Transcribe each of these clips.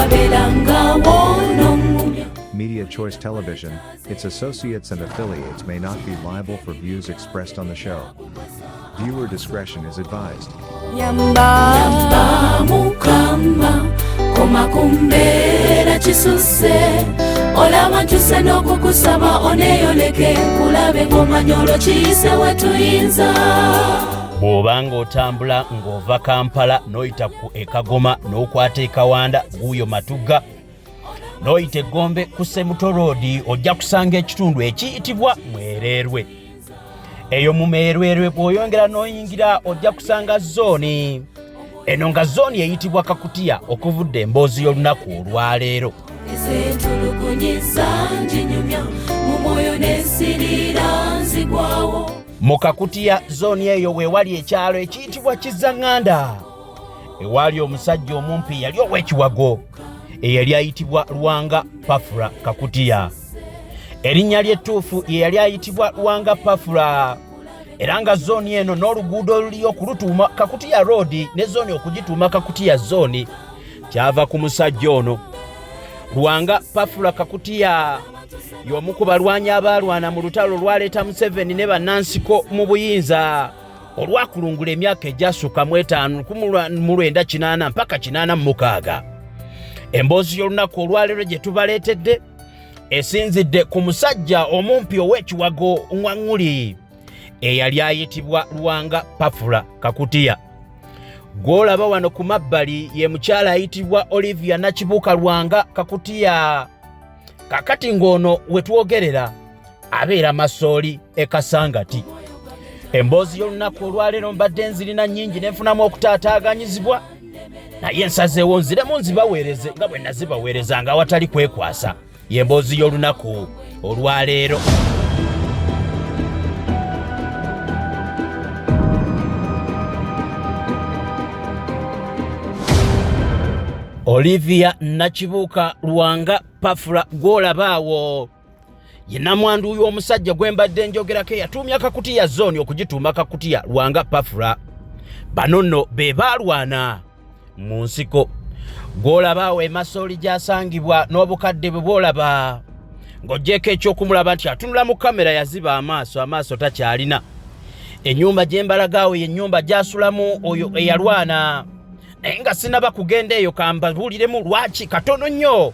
Wabeerangawo n'oŋŋumya. Media Choice Television, its associates and affiliates may not be liable for views expressed on the show. Viewer discretion is advised. Yamba Mukama, koma ku mbeera kisusse, olaba nkyuse n'okukusaba oneeyoleke nkulabe ng'omanya olwo kiyise we tuyinza. Bw'oba ng'otambula ng'ova Kampala n'oyita ku Ekagoma n'okwata Ekawanda guuyo Matugga n'oyita Eggombe ku Semuto Road, ojja kusanga ekitundu ekiyitibwa Mwereerwe. Eyo mu Mwereerwe bw'oyongera n'oyingira ojja kusanga zooni eno, nga zooni eyitibwa Kakutiya, okuvudde emboozi y'olunaku olwaleero. Ezentulugunyiza nginyumya mu mwoyo n'ensirira nzigwawo. Mu Kakutiya zooni eyo weewali ekyalo ekiyitibwa Kizzaŋŋanda, ewaali omusajja omumpi yali ow'ekiwago eyali ayitibwa Lwanga Pafula Kakutiya. Erinnya ly'ettuufu ye yali ayitibwa Lwanga Pafula, era nga zooni eno n'oluguudo oluliyo okulutuuma Kakutiya Road ne zooni okugituuma Kakutiya zooni kyava ku musajja ono Lwanga Pafula Kakutiya. Y'omu ku balwanyi abaalwana mu lutalo olwaleeta Museveni ne bannansiko mu buyinza, olwakulungula emyaka egyasukka mu etaano, 1980 mpaka 86. Emboozi y'olunaku olwaleero gye tubaleetedde esinzidde ku musajja omumpi ow'ekiwago Ŋwaŋŋuli eyali ayitibwa Lwanga Pafula Kakutiya. Gw'olaba wano ku mabbali ye mukyala ayitibwa Olivia Nakibuuka Lwanga Kakutiya. Kakati ng'ono we twogerera abeera Masooli e Kasangati. Emboozi y'olunaku olwaleero mbadde nzirina nnyingi ne nfunamu okutaataaganyizibwa, naye nsazeewo nziremu nzibaweereze nga bwe nazibaweerezanga awatali kwekwasa. Y'emboozi y'olunaku olwaleero. Olivia Nakibuuka Lwanga Pafula gw'olaba awo ye namwandu y'omusajja gwe mbadde njogerako eyatuumya Kakutiya zooni okugituuma Kakutiya, Lwanga Pafula. Bano nno be baalwana mu nsiko. Gw'olaba awo emasooli gy'asangibwa n'obukadde bwe bw'olaba, ng'ogyeko ekyokumulaba nti atunula mu kamera, yaziba amaaso, amaaso takyalina. Ennyumba gye mbalaga awo y'ennyumba gy'asulamu oyo eyalwana. Naye nga sinaba kugenda eyo, kambabuuliremu lwaki katono nnyo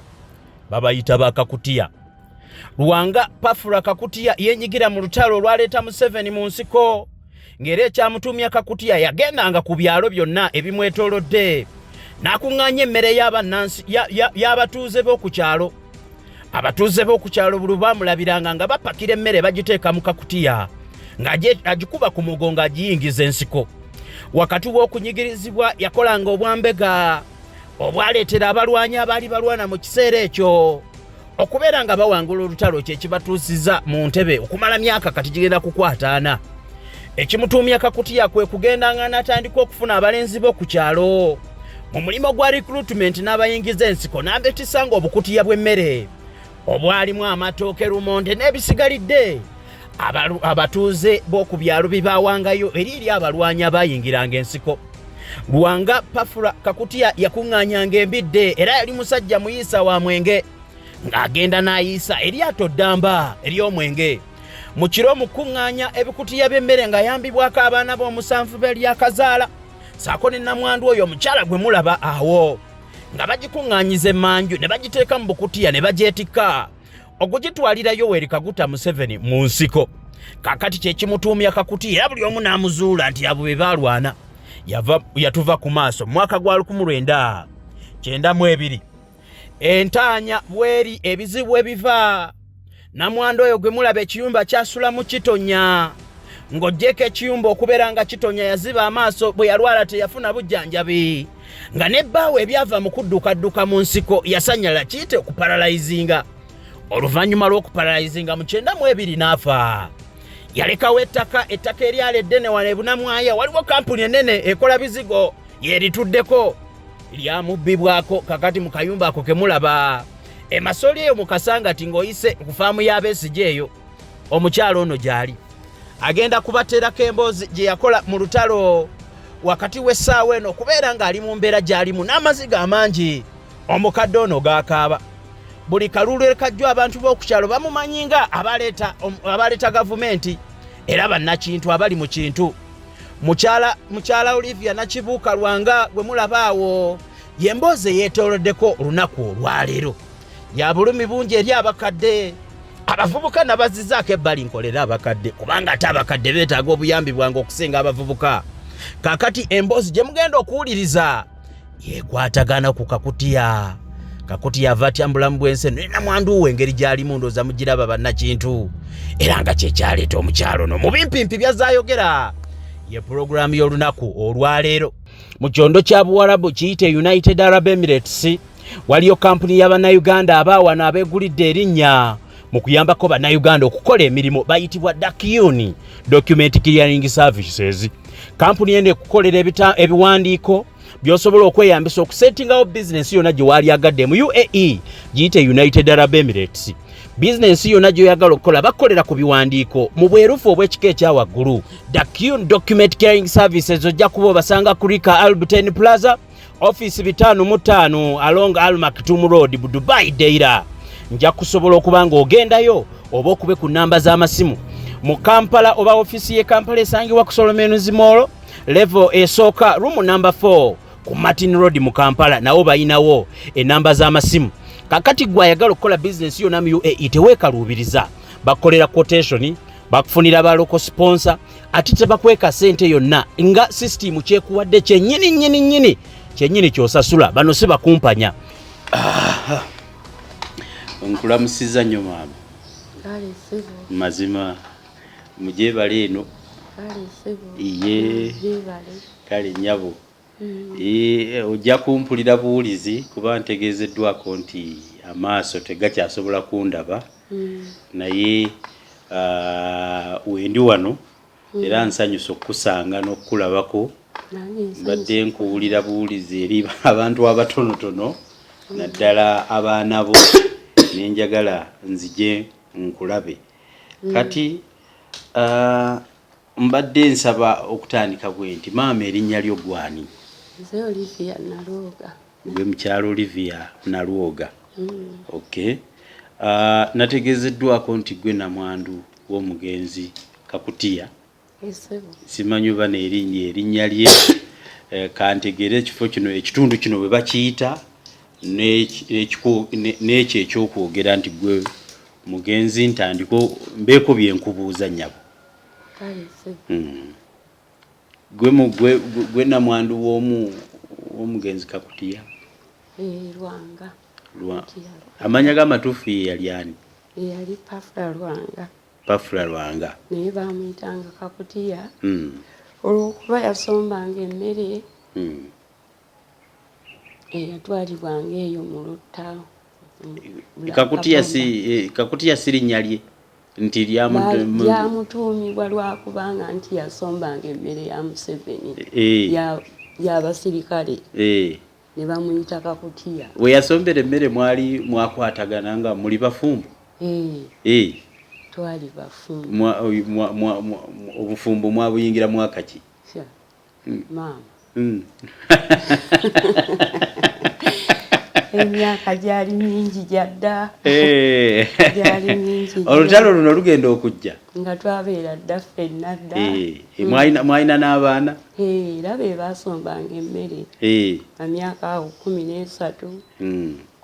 babayita Bakakutiya. Lwanga Pafula Kakutiya yenyigira mu lutalo olwaleeta Museveni mu nsiko, ng'era ekyamutuumya Kakutiya, yagendanga ku byalo byonna ebimwetoolodde n'akuŋŋaanya emmere y'abatuuze b'oku kyalo. Abatuuze b'oku kyalo buli bamulabiranga nga bapakira emmere bagiteeka mu kakutiya, ng'agikuba ku mugongo agiyingiza ensiko. Wakati w'okunyigirizibwa yakolanga obwambega obwaleetera abalwanyi abaali balwana mu kiseera ekyo okubeera nga bawangula olutalo, kye kibatuusiza mu ntebe okumala myaka kati gigenda kukwataana. Ekimutuumya Kakutiya kwe kugenda nga n'atandika okufuna abalenzi bo ku kyalo mu mulimu gwa recruitment, n'abayingiza ensiko n'abetisanga obukutiya bw'emmere obwalimu amatooke, lumonde n'ebisigalidde abatuuze b'oku byalo bye baawangayo eri abalwanyi abayingiranga ensiko. Lwanga Pafula Kakutiya yakuŋŋaanyanga embidde, era yali musajja muyiisa wa mwenge, ng'agenda n'ayiisa eryato ddamba ery'omwenge mu kiro mu kuŋŋaanya ebikutiya by'emmere, ng'ayambibwako abaana b'omusanvu b'eryakazaala saako ne namwandu oyo omukyala gwe mulaba awo, nga bagikuŋŋaanyiza emmanju ne bagiteeka mu bukutiya ne bagyetikka okugitwalira Yoweri Kaguta Museveni mu nsiko. Kakati kyekimutuumya Kakutiya, era buli omu n'amuzuula nti abo be baalwana. Yatuva ku maaso mu mwaka gwa 1992. Entaanya bweri ebizibu ebiva namwandu oyo gwe mulaba ekiyumba kyasulamu kitonya. Ng'oggyeko ekiyumba okubeera nga kitonya, yaziba amaaso bwe yalwala, teyafuna bujjanjabi, nga n'ebbaawo ebyava mu kuddukadduka mu nsiko yasanyala, kiyite okuparalayizinga. Oluvannyuma lw'okuparalayizinga mu 92 n'afa. Yalekawo ettaka, ettaka eryala eddene wano ebunamwaya, waliwo kampuni ennene ekola bizigo yerituddeko, lyamubbibwako. Kakati mu kayumba ako kemulaba emasoli eyo mu Kasangati, ng'oyise ku faamu y'Abesigye eyo, omukyalo ono gy'ali agenda kubateerako emboozi gye yakola mu lutalo wakati w'essaawa eno okubeera ng'ali mu mbeera gy'alimu n'amaziga amangi. Omukadde ono gaakaaba buli kalulu ekajjo, abantu b'oku kyalo bamumanyi nga abaleeta gavumenti era bannakintu abali mu kintu. Mukyala Olivia Nakibuuka Lwanga gwe mulaba awo y'emboozi eyeetooloddeko olunaku olwaleero ya bulumi bungi eri abakadde. Abavubuka nabazizaako ebbali, nkolera abakadde, kubanga ate abakadde beetaaga obuyambi bwange okusinga abavubuka. Kaakati emboozi gye mugenda okuwuliriza yekwatagana ku Kakutiya. Kakutiya ava atya mu bulamu bw'ensi eno, namwandu we engeri gy'alimu, ndooza mugiraba bannakintu, era nga kyekyaleeta omukyalo ono mu bimpimpi byazayogera. Ye pulogulaamu y'olunaku olwaleero. Mu kyondo kya Buwarabu kiyite United Arab Emirates, waliyo kampuni y'Abannayuganda abaawano abeegulidde erinnya mu kuyambako Bannayuganda okukola emirimu, bayitibwa Dakyun Document Clearing Services. Kampuni eno ekukolera ebiwandiiko by'osobola okweyambisa okusetingawo bizinensi yonna gye waalyagadde mu UAE, giyite United Arab Emirates. Bizinensi yonna gy'oyagala okukola bakolera ku biwandiiko mu bwerufu obw'ekika ekya waggulu. Dakyun Document Clearing Services ojja kuba obasanga ku Rika Albuten Plaza, office 55 along Al Maktoum Road, Dubai Deira. Nja kusobola okuba ng'ogendayo oba okube ku namba z'amasimu mu Kampala, oba ofiisi y'e Kampala esangibwa ku Solomons Mall, level esooka, room number 4, ku Martin Road mu Kampala. Nawo bayinawo enamba z'amasimu. Kakati gwe ayagala okukola bizinesi yonna mu UAE, teweekaluubiriza. Bakolera quotation, bakufunira ba local sponsor, ate tebakweka sente yonna, nga system kyekuwadde kyennyini nnyini nnyini kyennyini kyosasula. Bano si bakumpanya. Nkulamusiza nnyo, maama. Kale ssebo. Mazima mugyebale eno. Kale ssebo. Iye. Gyebale. Kale nnyabo. Ojja kumpulira buwulizi kuba ntegeezeddwako nti amaaso tegakyasobola kundaba, naye wendi wano era nsanyusa okukusanga n'okukulabako. Nange nsanyuse. Mbadde nkuwulira buwulizi eri abantu abatonotono, naddala abaana bo, nenjagala nzije nkulabe. Kati mbadde nsaba okutandika bwe nti, maama, erinnya lyo gwani? Nze Olivia Nalwoga. Gwe mukyalo Olivia Nalwoga. Okay. Nategeezeddwako nti gwe namwandu w'omugenzi Kakutiya. Ssebo. Simanyi oba neerinnya lye. Kantegeere ekifo kino, ekitundu kino bwe bakiyita n'ekyo ekyokwogera nti gwe mugenzi, ntandiko mbeeko bye nkubuuza, nnyabo. Kale ssebo. Gwe namwandu w'omugenzi Kakutiya? Eh, Lwanga. Kakutiya. Amanya g'amatuufu ye yali ani? Eyali Pafula Lwanga. Pafula Lwanga. Naye bamuyitanga Kakutiya olw'okuba yasombanga emmere eyatwalibwanga eyo mu lutta. Kakutiya si Kakutiya si linnya lye nti lyamutuumibwa lwakubanga nti yasombanga emmere ya Museveni, y'abasirikale, ne bamuyita Kakutiya. We yasombera emmere mwali mwakwatagana nga muli bafumbo? Eh, twali bafumbo. Obufumbo mwabuyingira mwaka ki? Sha, maama, emyaka gyali mingi gyadda. Gyali mingi nnyo. Olutalo luno lugenda okujja nga twabeera dda ffenna dda. Mwalina n'abaana? Eh, era be basombanga emmere amyaka awo 13,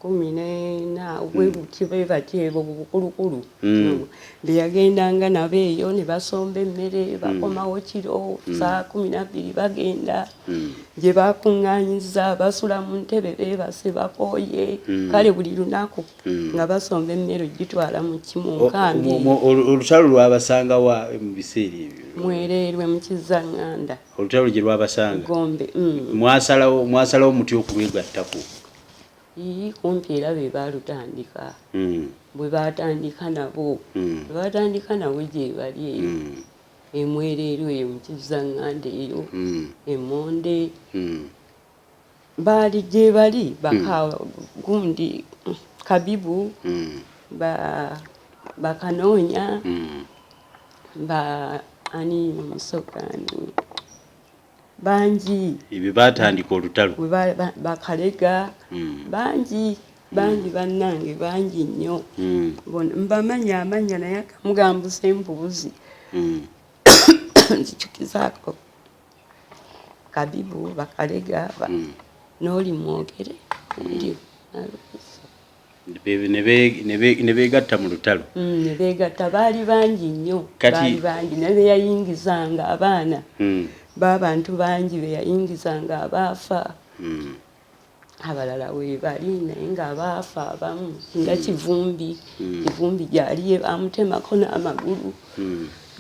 14, bwe buti bwe bati ebwo bukulukulu bye yagendanga nabo eyo ne basomba emmere, bakomawo kiro saa 12, bagenda gye bakuŋŋaanyiza, basula mu ntebe, beebase, bakooye. Kale buli lunaku nga basomba emmere ogitwala mu kimu nkambi. Olutalo lwabasanga wa mu biseera ebyo? Mwereerwe mu Kizzaŋŋanda. Olutalo gye lwabasanga? Gombe. Mwasalawo mutya okulwegattako? Ii, kumpi era be baalutandika. Bwe baatandika nabo, bwe baatandika nabo gye bali eyo emwereerwe eyo mu Kizzaŋŋanda eyo emonde, baali gye bali baka gundi Kabibu, bakanoonya ba ani omusogaani. Bangi. Ebyo batandika olutalo. Bakalega bangi bangi bannange bangi nnyo. Mbamanyi amannya naye akamugambusa embuuzi. Nzijukizaako Kabibu, Bakalega, n'oli mwogere ndi Ne beegatta mu lutalo. Ne beegatta, baali bangi nnyo, baali bangi, naye beyayingizanga abaana b'abantu bangi beyayingizanga abaafa. Abalala weebali naye ng'abaafa abamu nga Kivumbi. Kivumbi gyali ye bamutemako n'amagulu,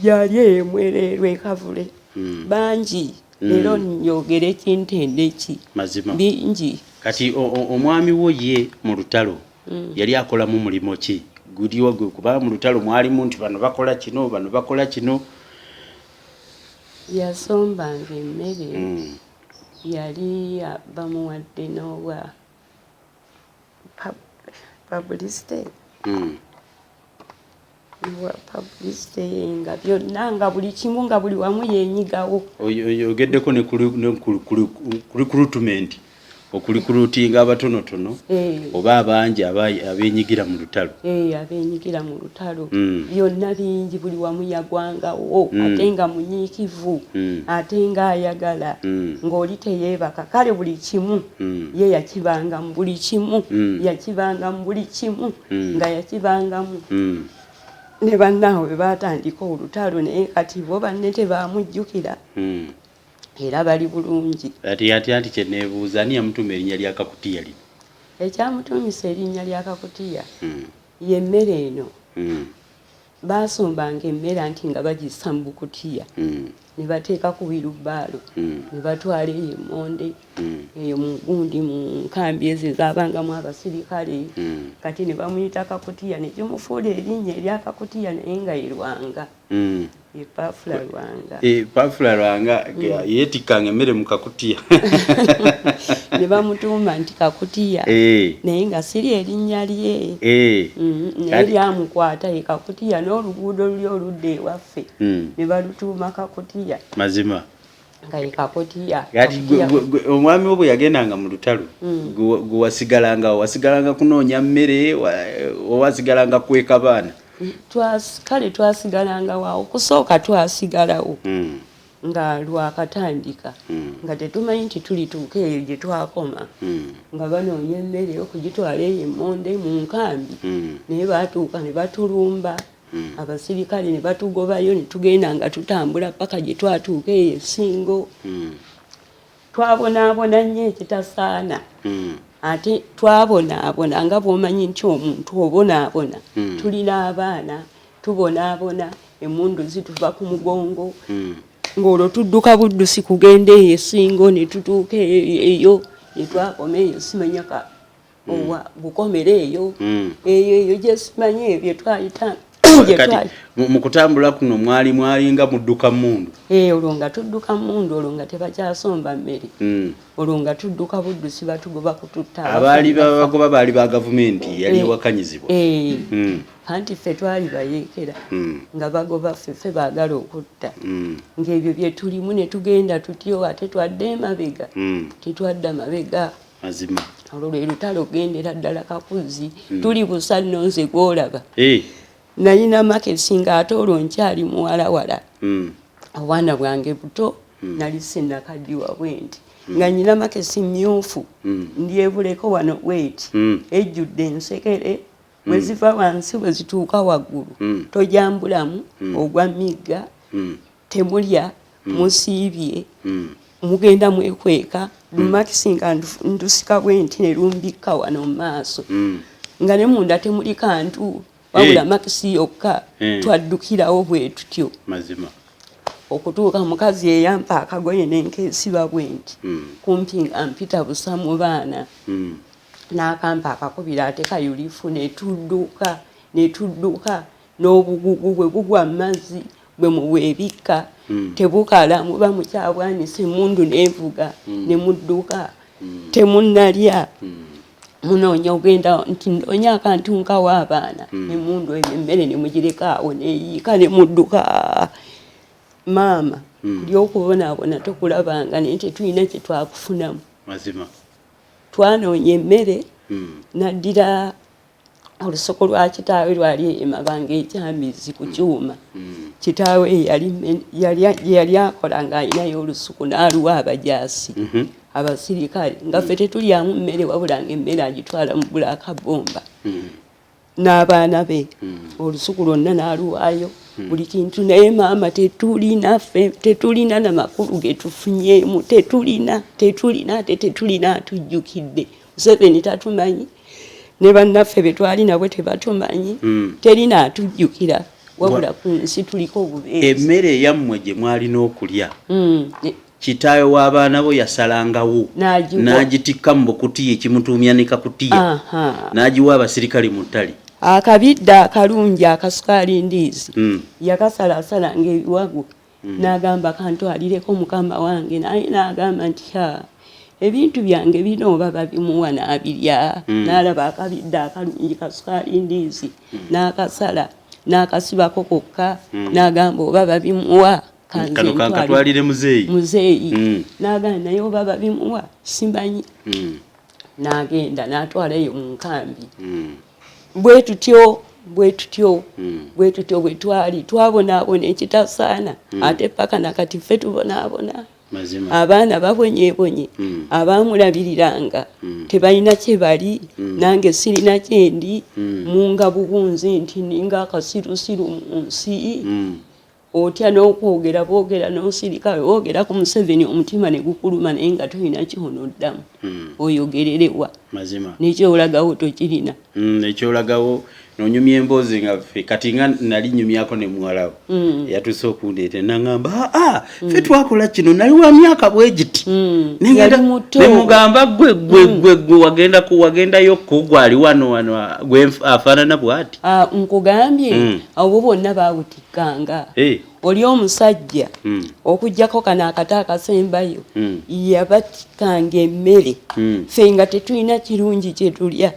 gyali eyo Mwereerwe Kavule. Bangi leero njogere kintende ki. Mazima. Bingi. Kati omwami wo ye mu lutalo yali akolamu mulimu ki guliwo gwe? Kuba mu lutalo mwalimu nti bano bakola kino, bano bakola kino. Yasombanga emmere. Yali bamuwadde n'obwa publicity, n'obwa publicity, nga byonna, nga buli kimu, nga buli wamu yenyigawo. Oyogeddeko ne ku recruitment, okurecruitinga abatonotono oba abangi abenyigira mu lutalo. Abenyigira mu lutalo. Byonna bingi, buli wamu yagwangawo. Ate nga munyiikivu, ate ng'ayagala, ng'oli teyeebaka. Kale buli kimu ye yakibangamu, buli kimu yakibangamu, buli kimu nga yakibangamu. Ne bannaabwe bwe baatandika olutalo, naye kati bo banne tebamujjukira, era bali bulungi. Ati ati ati kyeneebuuza, ani yamutuuma erinnya lya Kakutiya lino? Ekyamutuumisa erinnya lya Kakutiya y'emmere eno. Baasombanga emmere anti nga bagissa mu bukutiya ne bateeka ku wheelbarrow ne batwala eyo emmonde eyo mu gundi, mu nkambi ezo ezaabangamu abasirikale. Kati ne bamuyita Kakutiya, ne kimufuula erinnya erya Kakutiya, naye nga ye Lwanga, ye Pafula Lwanga. Pafula Lwanga yeetikkanga emmere mu kakutiya. Ne bamutuuma nti Kakutiya, naye nga siri erinnya lye. Naye lyamukwata, ye Kakutiya, n'oluguudo luli oludda ewaffe ne balutuuma Kakutiya. Mazima. Nga ye Kakutiya. Kati omwami wo bwe yagendanga mu lutalo, gwe wasigalanga kunoonya mmere owasigalanga kweka baana? Kale twasigalanga waawo, okusooka twasigalawo nga lwakatandika, nga tetumanyi nti tulituuka eyo gye twakoma, nga banoonya emmere okugitwala eyo emmonde mu nkambi. Naye baatuuka ne batulumba abasirikale, ne batugobayo, ne tugenda nga tutambula paka gye twatuuka eyo Esingo. Twabonaabona nnyo ekitasaana. Ate twabonaabona nga bw'omanyi nti omuntu obonaabona. Tulina abaana, tubonaabona, emmundu zituva ku mugongo, ng'olwo tudduka buddusi kugenda eyo Esingo, ne tutuuka eyo ne twakoma eyo, simanya ka owa Bukomero eyo, eyo eyo gye simanyi eyo bye twayita gye Kati twali. Mu kutambula kuno mwali mwalinga mudduka mmundu? Olwo nga tudduka mmundu, olwo nga tebakyasomba mmere. Olwo nga tudduka buddusi, batugoba kututta. Abaali babagoba baali ba gavumenti yali ewakanyizibwa? Eh, anti ffe twali bayeekera, nga bagoba ffe, ffe baagala okutta. Ng'ebyo bye tulimu, ne tugenda tutyo, ate twadde emabega? Tetwadda mabega. Mazima. Olwo lwe lutalo gendera ddala Kakuzi. Tuli busa nno, nze gwolaba nalina makesi, ng'ate olwo nkyali muwalawala, obwana bwange buto, nali sinnakaddiwa bwe nti, nga nyina makesi myufu, ndyebuleko wano bweti, ejjudde ensekere bwe ziva wansi bwe zituuka waggulu. Tojambulamu, ogwa migga. Temulya, musiibye, mugenda mwekweka. Lumakisi nga ndusika bwe nti ne lumbikka wano mu maaso, nga ne munda temuli kantu wabula makisi yokka. Twaddukirawo bwe tutyo Mazima. okutuuka mukazi eyampa akagoye nenkeesiba bwe nti, kumpi nga mpita busa mu baana, n'akampa akakubira ate kayulifu, ne tudduka, ne tudduka n'obugugu bwe bugwa mu mazzi bwe mubwebikka, tebukala, muba mukyabwanisa, emmundu n'evuga, ne mudduka, temunnalya, munoonya ogenda nti noonya akantu nkawa abaana. Emmundu eyo emmere ne mugireka awo neeyiika, ne mudduka maama. Kuli okubonaabona tokulabanga, naye tetulina kye twakufunamu. Mazima. Twanoonya emmere, naddira olusoko lwa kitaawe lwali emabanga ekyambizi ku kyuma. Kitaawe gye yali akola ng'alinayo olusuku, n'aluwa abajaasi abasirikale, nga ffe tetulyamu mmere, wabula nga emmere agitwala mu Black Bomber n'abaana be. Olusuku lwonna n'aluwaayo, buli kintu. Naye maama, tetulina ffe, tetulina na makulu ge tufunyeemu, tetulina, tetulina, ate tetulina atujjukidde. Museveni tatumanyi, ne bannaffe be twali nabwe tebatumanyi. Terina atujjukira, wabula ku nsi tuliko obubeezi. Emmere eyammwe gye mwalina okulya, kitaawe w'abaana bo yasalangawo N'agiwa. n'agitikka mu bukutiya ekimutuumya ne kakutiya, n'agiwa abasirikale mu ttale. Akabidde akalungi akasukaali ndiizi, yakasalasalanga ebiwago, n'agamba, "Kantwalireko mukama wange." Naye n'agamba nti, "Ha, ebintu byange bino oba babimuwa n'abirya?" N'alaba akabidde akalungi kasukaali ndiizi, n'akasala n'akasibako kokka, n'agamba, "Oba babimuwa, kanze Kano ntwalire kankatwalire muzeeyi." Muzeeyi. N'agamba, "Naye oba babimuwa simanyi." N'agenda n'atwalayo mu nkambi. Bwe tutyo, bwe tutyo, bwe tutyo bwe twali twabonaabona ekitasaana, ate paka nakati ffe tubonaabona. Mazima. Abaana babonyeebonye, abaamulabiriranga tebalina kye bali, nange sirina kyendi. Munga bubunzi nti ninga akasirusiru mu nsi. Otya n'okwogera, boogera n'osirika. Boogera ku Museveni, omutima ne gukuluma, naye nga tolina kyonoddamu. Oyogererewa? Mazima. Nekyolagawo tokirina. Ekyolagawo nonyumya emboozi nga ffe kati nga nali nyumyako ne muwalawo eyatuuse okundeeta, naŋŋamba, "Aa, ffe twakola kino, nali wa myaka bwe giti." Yali muto. Nemugamba, "Gwe, gwe, gwe, gwe wagenda ku wagendayo ku gwe ali wano wano gwe afaanana bw'ati." Ah, nkugambye, abo bonna baawutikkanga. Oli omusajja, okugjako kano akata akasembayo, yabatikkanga emmere. Ffe nga tetulina kirungi kye tulya.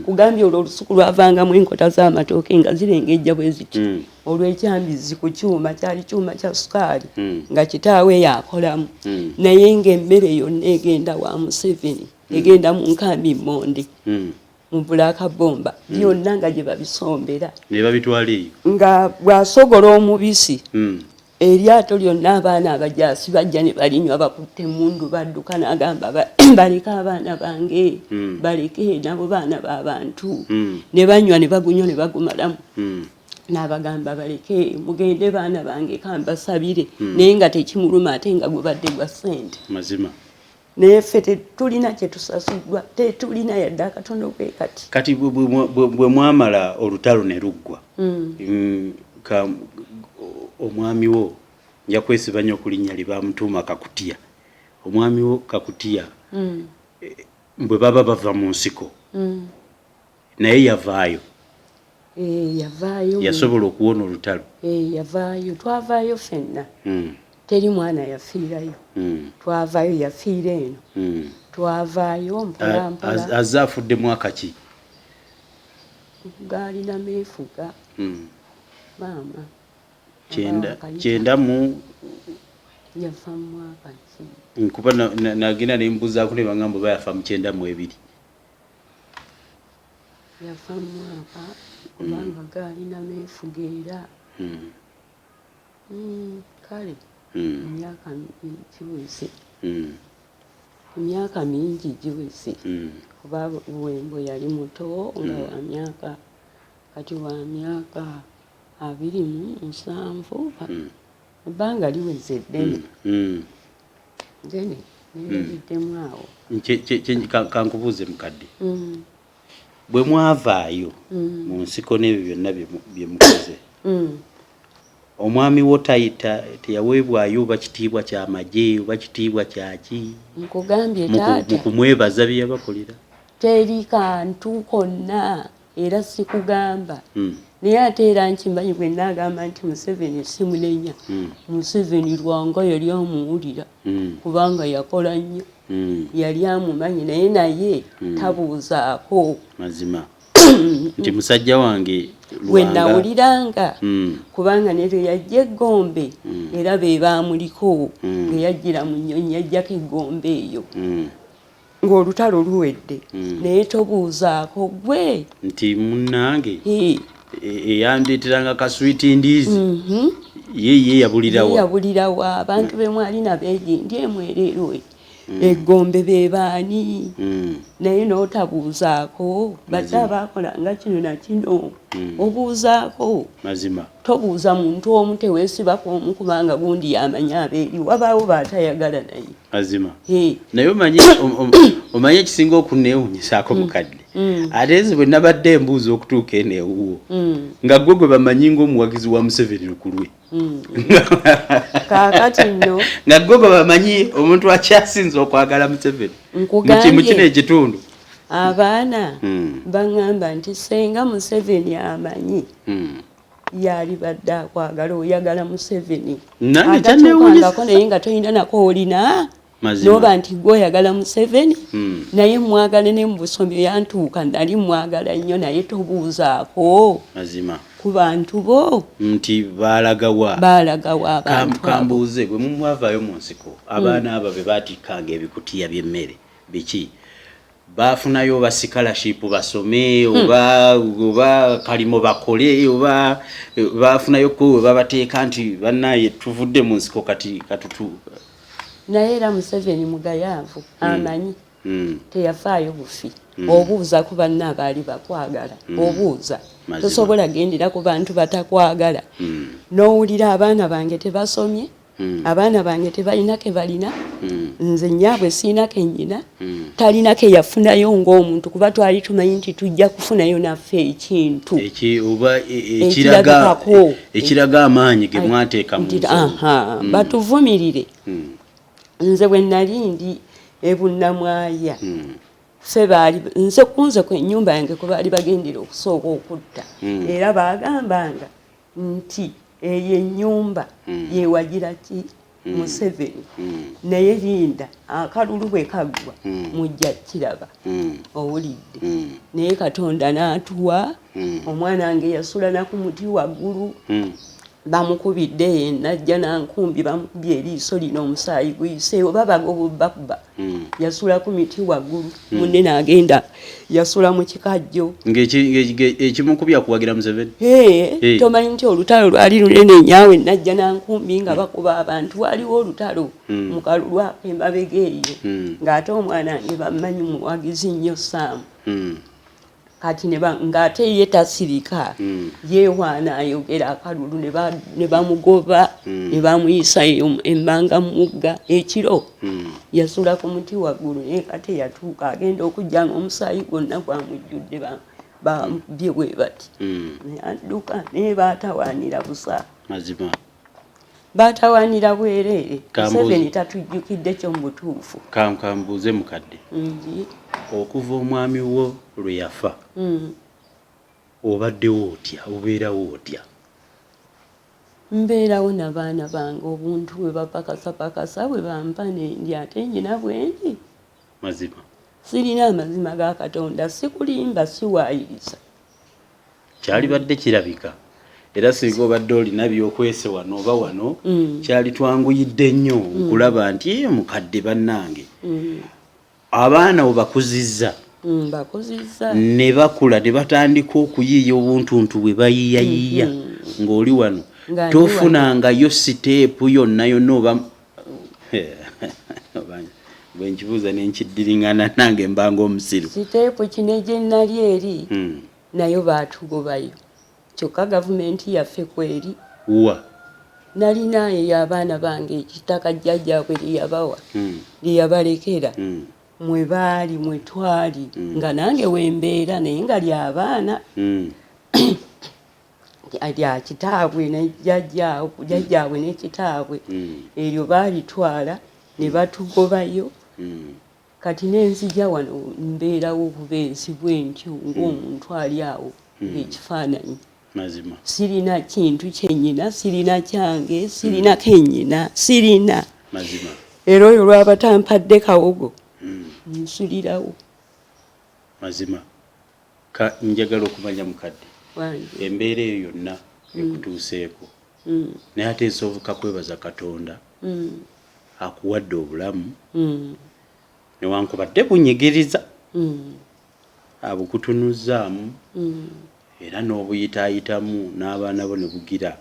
Kugambye, olwo olusuku lwavangamu enkota z'amatooke nga zirengejja bwe ziti, olw'ekyambizi ku kyuma, kyali kyuma kya sukaali, nga kitaawe yakolamu. Naye ng'emmere yonna egenda wa Museveni, egenda mu nkambi Monde, mu Black Bomber, byonna nga gye babisombera. Ne babitwala eyo. Nga bw'asogola omubisi, eryato lyonna abaana abajaasi bajja ne balinywa, bakutte emundu, badduka. N'agamba, "Baleke abaana bange, baleke, nabo baana b'abantu." Ne banywa, ne bagunywa, ne bagumalamu. N'abagamba, "Baleke, mugende baana bange, kambasabire." Naye nga tekimuluma, ate nga gubadde gwa ssente. Mazima. Naye ffe tetulina kye tusasuddwa, tetulina yadde akatono bwe kati. Kati bwe mwamala olutalo ne luggwa, omwami wo, nja kwesiba nnyo ku linnya lye bamutuuma Kakutiya, omwami wo Kakutiya, bwe baba bava mu nsiko, naye yavaayo? Eh, yavaayo. Yasobola okuwona olutalo? Eh, yavaayo, twavaayo ffenna. Teri mwana yafiirayo. Twavaayo, yafiira eno. Twavaayo mpola mpola. Azze afudde mwaka ki? Gaalina meefuga, maama. 90, 90 mu Yafa mu mwaka ki? Nkuba nagenda nembuzaako ne bagamba oba yafa mu 92. Yafa mu mwaka, kubanga gaalina meefuga era. Kale emyaka giweze, emyaka mingi giweze, kuba Buwembo yali muto, nga wa myaka, kati wa myaka 27. Ebbanga liweze ddene, ddene, neerabiddemu awo. Kankubuuze mukadde, bwe mwavaayo mu nsiko n'ebyo byonna bye mukoze, omwami wo tayita teyaweebwayo oba kitiibwa kyamagye oba kitiibwa kyaki Nkugambye, mu taata, kumwebaza bye yabakolera? Teri kantu konna, era sikugamba. Naye ate era nkimanyi, bwe naagamba nti Museveni simunenya, Museveni Lwanga yali amuwulira, kubanga yakola nnyo. Yali amumanyi, naye tabuuzaako. Mazima. Nti musajja wange We Lwanga. Nawuliranga kubanga ne lwe yajja eggombe era be baamuliko nga yajjira mu nnyonyi, yajjako eggombe eyo ng'olutalo luwedde, naye tobuuzaako gwe Nti munnange Eh, eyandeeteranga kaswiti ndiizi ye ye yabulirawa? Yabulirawa? Abantu be mwali nabo egindi emwereerwe eggombe be baani? Naye n'otabuuzaako badde abaakolanga kino na kino, obuuzaako. Tobuuza muntu omu, teweesibako omu, kubanga gundi yamanyi abeeri wabaawo baatayagala naye. Eh, Naye omanyi omanyi ekisinga okunneewunyisaako, mukadde, ate nze bwe nabadde embuuza okutuuka eno ewuwo, nga gwe gwe bamanyi ng'omuwagizi wa Museveni lukulwe. Kaakati nno Nga gwe gwe bamanyi omuntu akyasinze okwagala Museveni Nkugambye. mu kino ekitundu. Abaana baŋŋamba nti senga Museveni amanyi yalibadde akwagala, oyagala Museveni. Nange Atatuukangako kyanneewunyisa. naye nga tolina nako olina noba nti gwe oyagala Museveni. Naye mwagala ne mu busomyo yantuuka, nali mwagala nnyo, naye tobuuzaako ku bantu bo Nti baalagawa? Baalagawa abantu abo? Kambuuze, bwe mumwavaayo mu nsiko, abaana abo be baatikkanga ebikutiya by'emmere biki, baafunayo oba scholarship basome oba kalimo bakole, oba baafunayo ko we babateeka nti bannaye tuvudde mu nsiko, kati katutu? Naye era Museveni mugayaavu, amanyi teyafaayo bufi. Obuuza ku banna abaali bakwagala, obuuza. Tosobola gendera ku bantu batakwagala. N'owulira abaana bange tebasomye, abaana bange tebalina ke balina, nze nyaabwe siina ke nnyina, talina ke yafunayo ng'omuntu, kuba twali tumanyi nti tujja kufunayo naffe ekintu Oba ekiraga ekirabikako. Ekiraga amaanyi ge mwateeka mu Nti, nsonga. Aha, batuvumirire. Nze bwe nali ndi ebunnamwaya, ffe baali nze kunze ku ennyumba yange kwe baali bagendera okusooka okutta, era baagambanga nti eyo ennyumba yewagira ki Museveni, naye linda akalulu bwe kaggwa mujja kiraba. Owulidde? Naye Katonda n'atuwa omwana wange yasula na ku muti waggulu, bamukubidde eyo enajja nankumbi, bamukubye eriiso lino omusaayi guyiseewo, babagoba bakuba, yasula ku miti waggulu, munne n'agenda yasula mu kikajjo. Ng'ekimukubya kuwagira Museveni? Ee, Eh. tomanyi nti olutalo lwali lunene nyaawe najja nankumbi nga bakuba abantu, waliwo olutalo mu kalulu ako emabega eyo, ng'ate omwana wange bamanyi muwagizi nnyo Saamu. Kati ng'ate ye tasirika, yeewaana ayogera akalulu, ne bamugoba ne bamuyisa eyo emmanga mu mugga ekiro. Yasula ku muti waggulu, naye kati yatuuka agenda okujja nga omusaayi gwonna gwamujjudde, bamukubye bwe bati. Naye adduka, naye baatawaanira busa. Baatawaanira bwereere. Kambuuze. Museveni tatujjukidde kyo mu butuufu. Kambuuze, mukadde, Ngi. okuva omwami wo lwe yafa, obaddewo otya, obeerawo otya? Mbeerawo n'abaana bange, obuntu bwe bapakasapakasa bwe bampa nendya, ate nyina bwendi. Sirina, amazima ga Katonda, sikulimba, siwaayiriza. Kyalibadde kirabika era singa obadde olina byokwese wano oba wano, kyali twanguyidde nnyo okulaba nti "Eh, mukadde bannange, abaana obakuzizza." Bakuzizza. Ne bakula ne batandika okuyiiya obuntuntu bwe bayiiyayiiya ng'oli wano. Nga ndi. Tofunangayo step yonna yonna oba bwe nkibuuza nenkiddiringana nange mbanga omusiru. Step kino gye nali eri, nayo baatugobayo, kyokka gavumenti yaffe kweri. Wa? Nalina eyo abaana bange ekitaka jjajjaabwe lye yabawa, lye yabalekera, mwe baali mwe twali, nga nange wembeera, naye nga lyabaana, lya kitaabwe ne jjajjaabwe ne kitaabwe. Eryo baalitwala ne batugobayo. Kati nenzija wano, mbeerawo obubeezi bwe ntyo ng'omuntu ali awo ng'ekifaananyi. Sirina kintu kyennyina, sirina kyange, sirina kennyina, sirina. Era oyo lwaba tampadde kawogo, nsulirawo. Njagala okumanya mukadde, embeera eyo yonna ekutuuseeko, naye ate nsooka kwebaza Katonda akuwadde obulamu newankubadde bunyigiriza, abukutunuzzaamu era n'obuyitaayitamu n'abaana bo ne bugira.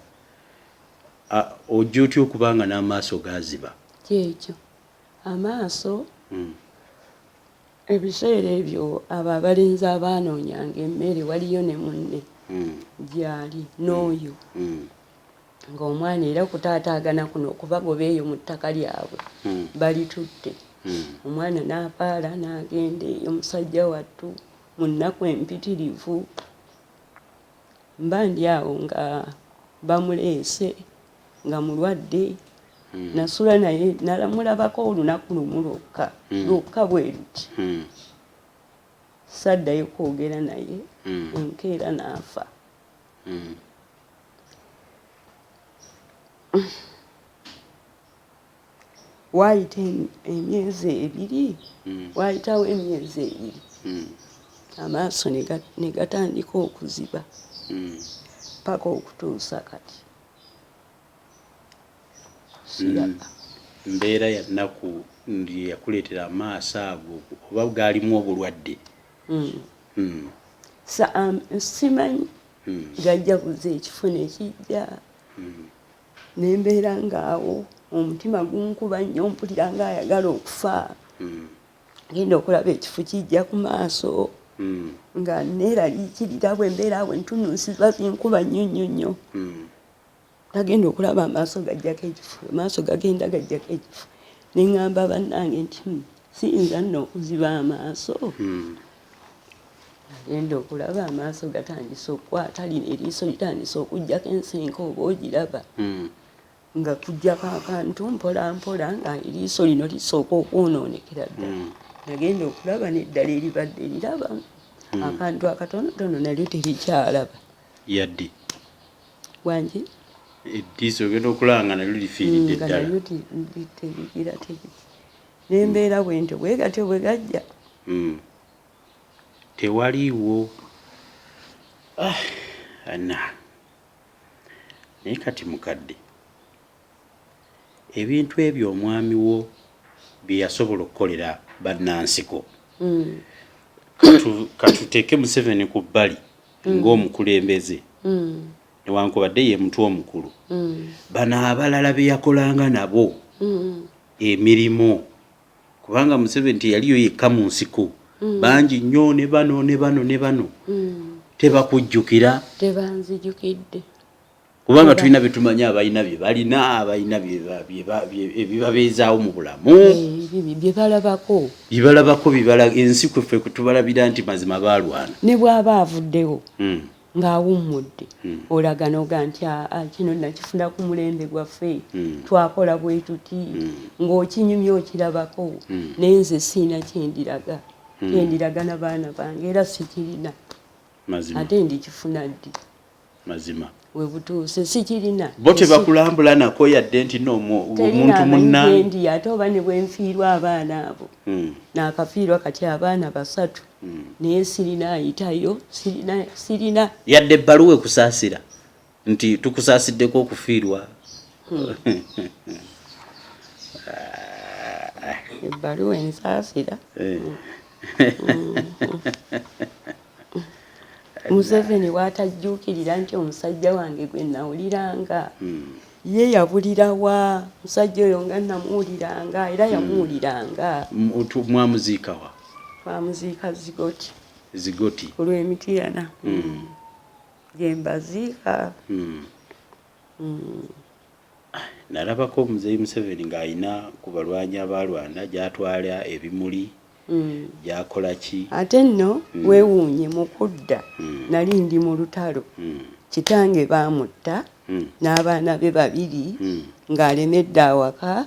Ojja otya okubanga n'amaaso gaziba? Kyekyo, amaaso ebiseera ebyo abo abalenzi abaanoonyanga emmere waliyo ne munne gyali n'oyo ng'omwana era kutaataagana kuno okubagoba eyo mu ttaka lyabwe balitutte, omwana n'apaala n'agenda eyo musajja wattu mu nnaku empitirivu. Mba ndi awo nga bamuleese nga mulwadde, nasula naye nalamulabako olunaku lumu lwokka lwokka bwe luti, saddayo kwogera naye, enkeera n'afa. Waayita emyezi 2, waayitawo emyezi 2, amaaso ne gatandika okuziba paka okutuusa kati. Siraba. Mbeera ya nnaku yakuleetera amaaso ago oba gaalimu obulwadde? Simanyi, gajja buza ekifo ne kijja, nembeera ngaawo omutima gunkuba nnyo, mpulira ng'ayagala okufa. Genda okulaba ekifu kijja ku maaso nga neeraliikirira, bwe mbeera awo entunnunsi ziba zinkuba nnyo nnyo nnyo. Nagenda okulaba amaaso gajjako ekifu, amaaso gagenda gajjako ekifu, ne ŋŋamba bannange nti siyinza nno okuziba amaaso. Nagenda okulaba amaaso gatandise okukwata, lino eriiso litandise okuggyako ensenke oba ogiraba nga kuggyako akantu mpola mpola, nga eriiso lino lisooka okwonoonekera ddala. Nagenda okulaba n'eddala eribadde liraba akantu akatonotono nalyo terikyalaba. Yadde? Wangi? Eddiiso ogenda okulaba nga nalyo lifiiridde nga ddala. Nalyo terigira nembeera bwentyo bwe gatyo bwe gajja. Tewaliiwo ana naye kati mukadde, ebintu ebyo omwami wo bye yasobola okukolera bannansiko, katuteeke Museveni ku bbali ng'omukulembeze, newankubadde ye mutwe omukulu, bano abalala be yakolanga nabo emirimu, kubanga Museveni teyaliyo yekka mu nsiko, bangi nnyo, ne bano ne bano ne bano, tebakujjukira? Tebanzijukidde. Kubanga tulina betumanyi abalina bye balina, abalina ebibabeezaawo mu bulamu. Bye balabako. Byebalabako bibala ensi kweffe tubalabira nti mazima baalwana. Ne bw'aba avuddewo ng'awummudde, olaga noga nti, "Aa, kino nakifuna ku mulembe gwaffe, twakola bwe tuti," ng'okinyumya okirabako. Naye nze siina kyendiraga, kyendiraga na baana bange, era sikirina. Mazima. Ate ndikifuna ddi? Mazima. We butuuse sikirina. Bo tebakulambula nako yadde nti no omuntu munna? Ndi ate oba ne bwenfiirwa abaana abo, naakafiirwa kati abaana 3, naye sirina ayitayo, sirina, sirina. Yadde ebbaluwa ekusaasira nti tukusaasiddeko okufiirwa? Ebbaluwa ensaasira? Museveni bw'atajjuukirira nti omusajja wange gwe nawuliranga ye yabulirawa, musajja oyo nga namuwuliranga era yamuwuliranga. Mwamuziikawa? Twamuziika Zigoti. Zigoti. Ku lw'Emitiyana gye mbaziika. Nalabako Muzeeyi Museveni ng'alina ku balwanyi abalwana gy'atwala ebimuli, gy'akola ki. Ate nno weewuunye, mu kudda nali ndi mu lutalo. Kitange baamutta n'abaana be 2, ng'alemedde awaka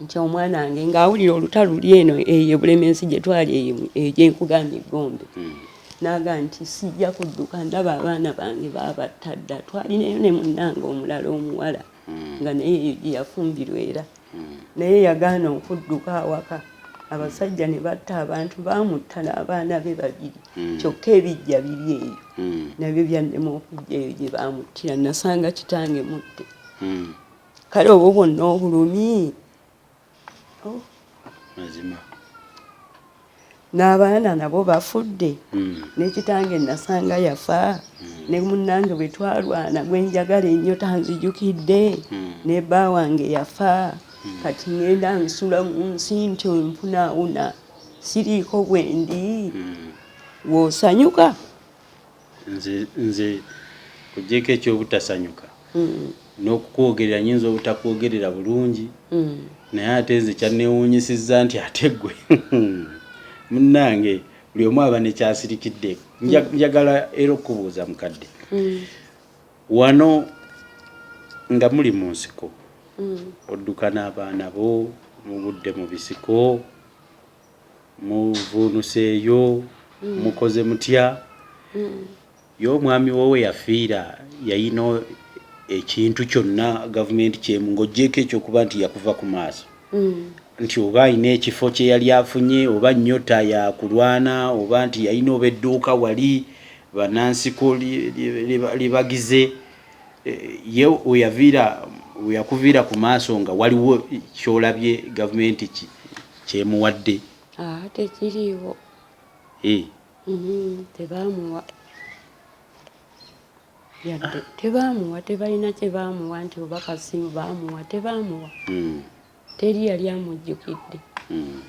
nti omwana wange ng'awulira olutalo luli eno eyo Bulemeezi gye twali eyo gye nkugambye Eggombe, n'aga nti sijja kudduka, ndaba abaana bange baabatta dda. Twalinayo ne munnange omulala omuwala nga naye eyo gye yafumbirwa, era naye yagaana okudduka awaka. Abasajja ne batta abantu, baamutta n'abaana be babiri. Kyokka ebijja biri eyo, nabyo byannema okujja eyo gye baamuttira. Nasanga kitange mutte. Kale obwo bwonna obulumi. Oh. Mazima. N'abaana nabo bafudde. Ne kitange nasanga yafa. Ne munnange bwe twalwana gwe njagala ennyo tanzijukidde. Ne bba wange yafa. Kati ngenda nsula mu nsi ntyo mpunaawuna, siriiko bwendi. W'osanyuka? Nze kugyeko ekyobutasanyuka n'okukwogerera, nyinza obutakwogerera bulungi, naye ate nze kyanneewuunyisizza nti ate ggwe munnange buli omu aba nekyasirikidde. Njagala era okukubuuza mukadde, wano nga muli mu nsiko, odduka n'abaana bo mubudde mu bisiko, muvuunuseeyo, mukoze mutya? Ye omwami wowe yafiira yayina ekintu kyonna gavumenti kyemu, ng'ogyeko ekyokuba nti yakuva ku maaso, nti oba alina ekifo kye yali afunye, oba nnyota yakulwana, oba nti yalina oba edduuka wali bannansiko libagize, ye weyaviira, weyakuviira ku maaso nga waliwo kyolabye gavumenti kyemuwadde? Tekiriiwo. Tebamuwa yadde, tebamuwa, tebalina kyebamuwa nti oba kasimu bamuwa, tebamuwa. Teri yali amujjukidde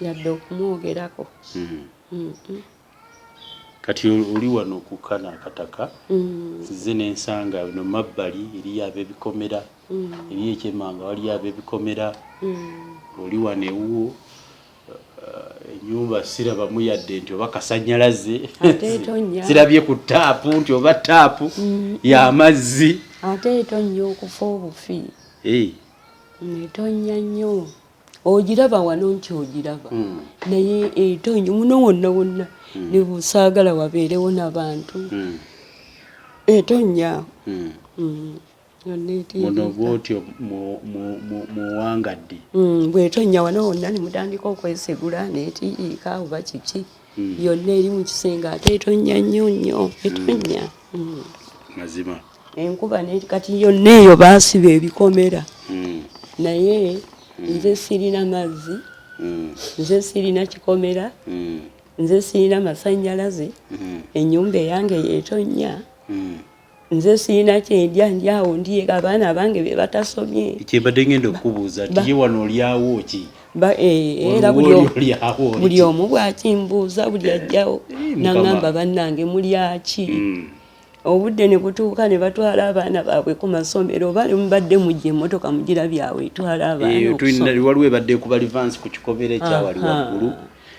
yadde okumwogerako. Kati oli wano kukana akataka, nzize nensanga no mabbali eriyo ab'ebikomera, eriyo ekyemanga waliyo ab'ebikomera. Oli wano ewuwo, ennyumba sirabamu yadde nti oba kasanyalaze, sirabye ku taapu nti oba taapu y'amazzi. Ate etonnya okufa obufi. Etonnya nnyo, ogiraba wano nti ogiraba, naye etonnya muno wonna wonna, ne busaagala wabeerewo n'abantu. Etonnya muno bwotyo muwangadde. Bwetonnya wano wonna ne mutandika okwesegula neetiiriika oba kiki, yonna eri mu kisenge, ate etonnya nnyo nnyo, etonnya. Mazima. Enkuba kati yonna eyo baasiba ebikomera, naye nze sirina mazzi, nze sirina kikomera, nze sirina masannyalaze, ennyumba eyange yeetonnya, nze sirina kyendya, ndi awo ndi abaana bange be batasomye. Kyembadde ngenda okukubuuza nti ye wano olyawo ki? Era buli omu bwakimbuuza, buli ajjawo naŋŋamba, bannange mulyaki? Obudde ne butuuka ne batwala abaana baabwe ku masomero, oba ne mubadde mujja emmotoka mugirabyawo etwala abaana. Waliwo ebadde ekuba livansi ku kikomera ekyawali waggulu.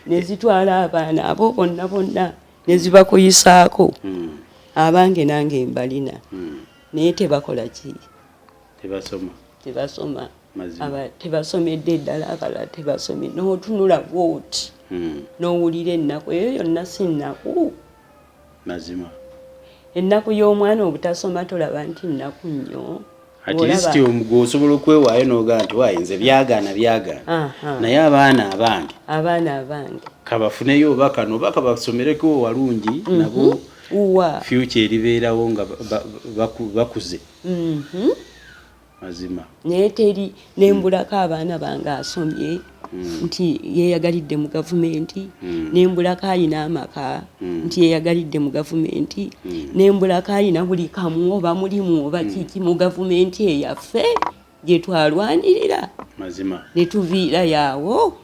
Ne zitwala abaana abo bonna bonna ne zibakuyisaako. Abange nange mbalina, naye tebakola ki? Tebasoma. Tebasoma, tebasomedde ddala, abalala tebasomye. N'otunula bwoti n'owulira ennaku eyo yonna, si nnaku? Mazima. Ennaku y'omwana obutasoma, tolaba nti nnaku nnyo? At least gwe osobola okwewaayo n'ogaa nti waayi nze byagaana byagaana, naye abaana abange, abaana abange kabafuneyo oba kano oba kabasomereko walungi nabo, future eribeerawo nga bakuze. Mazima. Naye teri nembulako abaana bange asomye nti yeyagalidde mu gavumenti, nembulako ayina amaka nti yeyagalidde mu gavumenti, nembulako ayina buli kamu oba mulimu oba kiki mu gavumenti eyaffe gye twalwanirira. Mazima. Ne tuviira yaawo.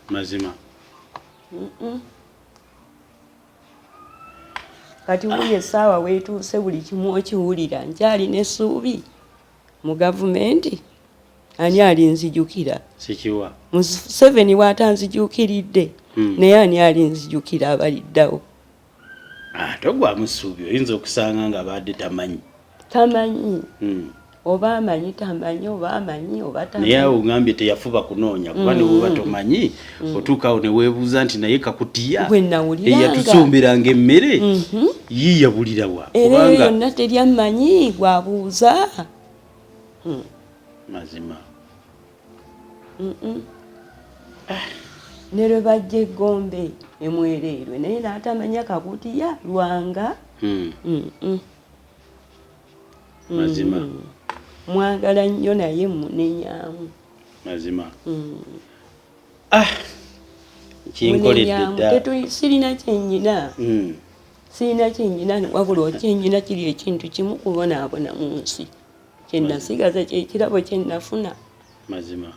Mazima. Kati wuli essaawa weetuuse, buli kimu okiwulira, nkyalina essuubi mu gavumenti? Ani alinzijukira? Sikiwa. Museveni bw'atanzijukiridde, naye ani alinzijukira abaliddawo? Ate ogwamu ssuubi, oyinza okusanga nga baadde tamanyi. Tamanyi, oba amanyi tamanyi, oba amanyi oba naye awo ogambye teyafuba kunoonya, kuba ne bwoba tomanyi otuuka awo ne weebuuza nti naye kakutiya Bwe nawuliranga. Eyatusumbiranga emmere yiiyabulira wa? Era eyo yonna teri amanyi gwabuuza. Mazima. Ne lwe bajja eggombe emwereerwe naye n'atamanya Kakutiya Lwanga. Mazima. Mwagala nnyo naye munenyaamu. Mazima. Ah, kinkoledde dda. Sirina kyennyina. Sirina kyennyina, wabula okyennyina kiri ekintu kimu kubonaabona mu nsi. Kyenasigaza kyekirabo kyenafuna. Mazima.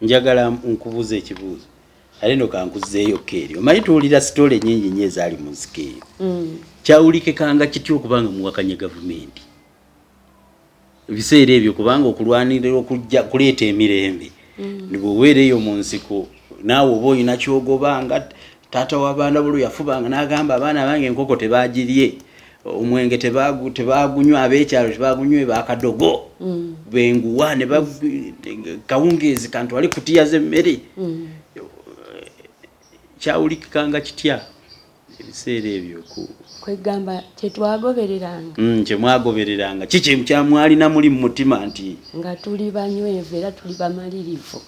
Njagala nkubuuza ekibuuzo. Ate no kankuzeeyo keeri. Omanyi tuwulira sitole nnyingi nnyo ezaali mu nsiko eyo. Kyawulikikanga kitya okubanga muwakanya gavumenti ebiseera ebyo, kubanga okulwanirira okujja kuleeta emirembe nibweweera eyo mu nsiko naawe oba olina kyogobanga. Taata w'abaana bolo yafubanga n'agamba abaana bange enkoko tebagirye, omwenge tebagunywa, ab'ekyalo tebagunywe, bakadogo benguwa ne kawungeezi kantwale kutiya z'emmere. Kyawulikikanga kitya ebiseera ebyo? Kwegamba kyetwagobereranga. Kyemwagobereranga kiki kyamwalina muli mu mutima nti nga tuli banywevu era tuli bamalirivu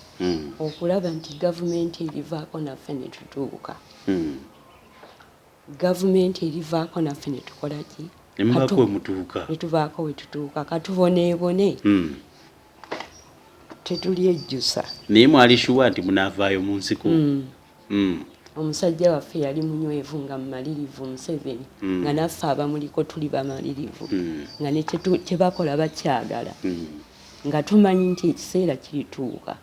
okulaba nti gavumenti erivaako naffe ne tutuuka. Gavumenti erivaako naffe ne tukola ki? Ne mubaako we mutuuka. Ne tubaako we tutuuka, katuboneebone. Tetulyejjusa. Naye mwali sure nti munaavaayo mu nsiko? Omusajja waffe yali munywevu nga mumalirivu, Museveni, nga naffe abamuliko tuli bamalirivu, nga ne kyebakola bakyagala, nga tumanyi nti ekiseera kirituuka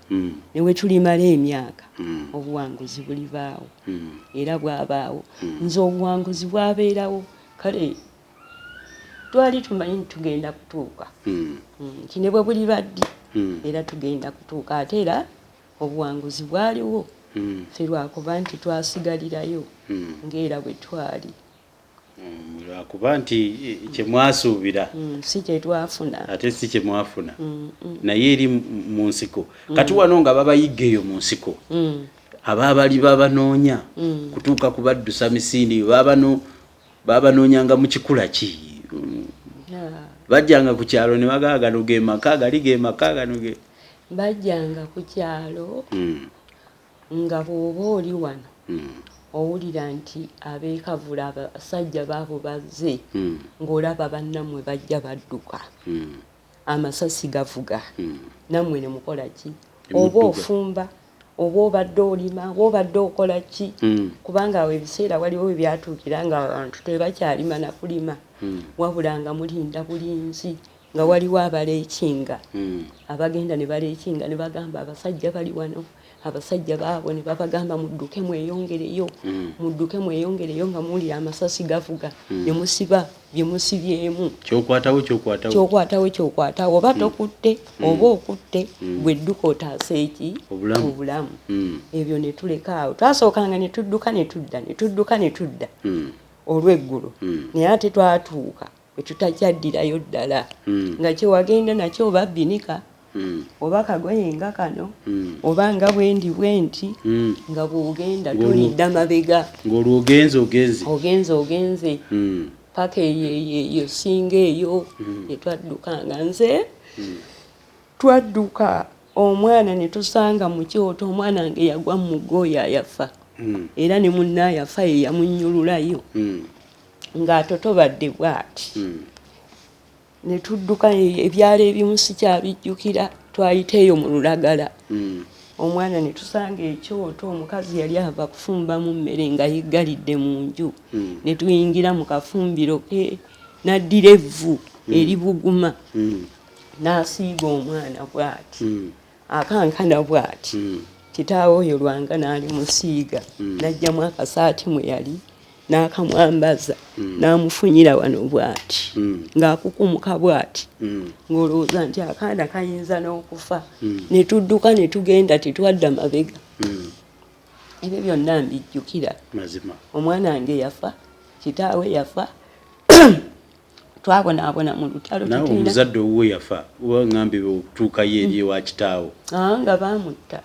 ne we tulimala emyaka obuwanguzi bulibaawo. Era bwabaawo. Nze obuwanguzi bwabeerawo, kale twali tumanyi nti tugenda kutuuka, nti ne bwe buliba ddi era tugenda kutuuka. Ate era obuwanguzi bwaliwo, ffe lwakuba nti twasigalirayo ng'era bwe twali. Lwakuba nti kyemwasuubira si kyetwafuna. Ate si kyemwafuna. Naye eri mu nsiko kati wano nga babayigga eyo mu nsiko, abaabali babanoonya kutuuka kubaddusa misindi, babanoonyanga mu kikula ki? Bajjanga ku kyalo ne bagamba gano ge maka, gali ge maka, gano ge? Bajjanga ku kyalo nga bw'oba oli wano owulira nti abeekavula abasajja baabo bazze, ng'olaba bannammwe bajja badduka, amasasi gavuga, nammwe ne mukola ki? Oba ofumba, oba obadde olima, oba obadde okola ki, kubanga awo ebiseera waliwo we byatuukira nga abantu tebakyalima na kulima, wabula nga mulinda bulinzi, nga waliwo abaleekinga abagenda ne baleekinga ne bagamba abasajja bali wano, abasajja baabwe, ne babagamba mudduke mweyongereyo, mudduke mweyongereyo, nga muwulira amasasi gavuga, ne musiba bye musibyemu. Kyokwatawo kyokwatawo. Kyokwatawo kyokwatawo, oba tokutte oba okutte, gwe dduka otaase eki? Obulamu. Obulamu. Ebyo ne tuleka awo. Twasookanga ne tudduka ne tudda, ne tudduka ne tudda olw'eggulo, naye ate twatuuka bwe tutakyaddirayo ddala, nga kyewagenda nakyo oba binika oba kagoye nga kano oba nga bwendi bwenti, nga bw'ogenda tolidda mabega. Ng'olwo ogenze ogenze. Ogenze ogenze paka eyo eyo eyo singa eyo netwaddukanga. Nze twadduka omwana ne tusanga mu kyoto, omwana nge yagwa mu mugga oyo ayafa, era ne munne ayafa ye yamunnyululayo ng'atotobadde bw'ati. Ne tudduka ebyalo ebimu sikyabijjukira, twayita eyo mu lulagala, omwana ne tusanga ekyoto, omukazi yali ava kufumbamu mmere nga yeggalidde mu nju, ne tuyingira mu kafumbiro ke, n'addira evvu eribuguma n'asiiga omwana bw'ati, akankana bw'ati. Kitaawe oyo Lwanga n'alimusiiga, n'aggyamu akasaati mwe yali n'akamwambaza, n'amufunyira wano bw'ati, ng'akukumuka bw'ati, ng'olowooza nti akaana kayinza n'okufa. Ne tudduka ne tugenda, tetwadda mabega. Ebyo byonna mbijjukira. Mazima. Omwana wange yafa, kitaawe yafa, twabonaabona mu lutalo. Naawe omuzadde owuwe yafa, waŋŋambye okutuukayo eri ewa kitaawo? Nga baamutta.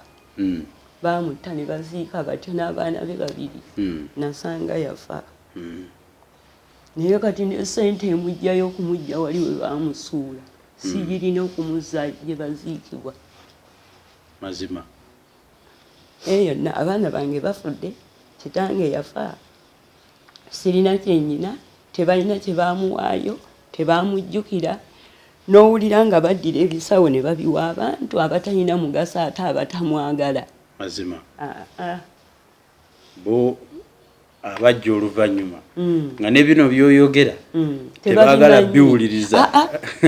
Baamutta ne baziika batyo n'abaana be babiri. Nasanga yafa. Naye kati ne ssente emugjayo okumugja wali we baamusuula sigirina okumuzza gye baziikibwa. Mazima. Yonna abaana bange bafudde, kitange yafa, sirina kyenyina, tebalina kye bamuwaayo, tebamujjukira. N'owulira nga baddira ebisawo ne babiwa abantu abatalina mugaso ate abatamwagala. Mazima. Bo abajja oluvannyuma nga ne bino by'oyogera tebaagala biwuliriza.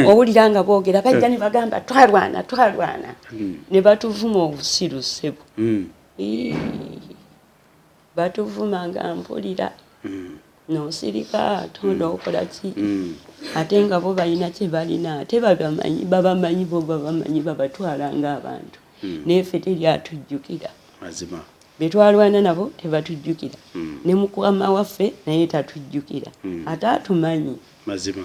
Owulira nga boogera bajja ne bagamba twalwana twalwana, ne batuvuma obusiru ssebo. Batuvuma nga mpulira. Nosirika tonda okola ki, ate nga bo balina kye balina, ate babamanyi, babamanyi, bo babamanyi, babatwala ng'abantu. Naye ffe teri atujjukira. Mazima. Betwalwana nabo tebatujjukira, ne mukama waffe naye tatujjukira, ate atumanyi. Mazima.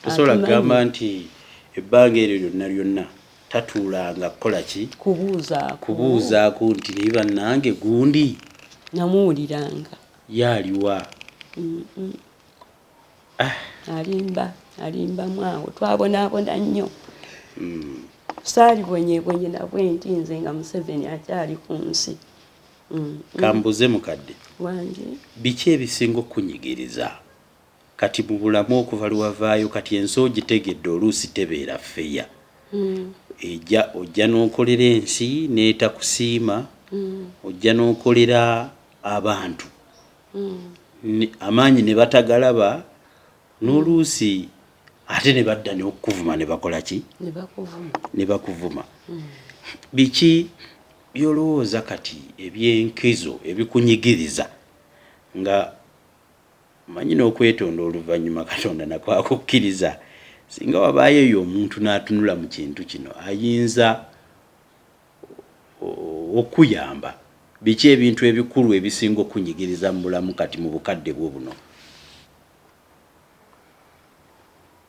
Tosobola kugamba nti ebbanga eryo lyonna lyonna tatuulanga kukola ki? Kubuuzaako. Kubuuzaako nti naye bannange gundi Namuwuliranga. Yaaliwa? Alimba, alimbamu awo. Twabonaabona nnyo. Saalibonyebonye nabwe nti nze nga Museveni akyali ku nsi. Kambuze mukadde. Wange. Biki ebisinga okunyigiriza kati mu bulamu okuva lwewavaayo kati? Ensi ogitegedde, oluusi tebeera fair. Ejja ojja n'okolera ensi n'etakusiima, ojja n'okolera abantu amaanyi ne batagalaba, n'oluusi ate ne badda n'okukuvuma ne bakola ki? Ne bakuvuma. Ne bakuvuma. Biki byolowooza kati ebyenkizo ebikunyigiriza nga manyi n'okwetonda oluvannyuma Katonda nakwakukkiriza, singa wabaayo eyo omuntu n'atunula mu kintu kino ayinza okuyamba? Biki ebintu ebikulu ebisinga okunyigiriza mu bulamu kati mu bukadde bwo buno?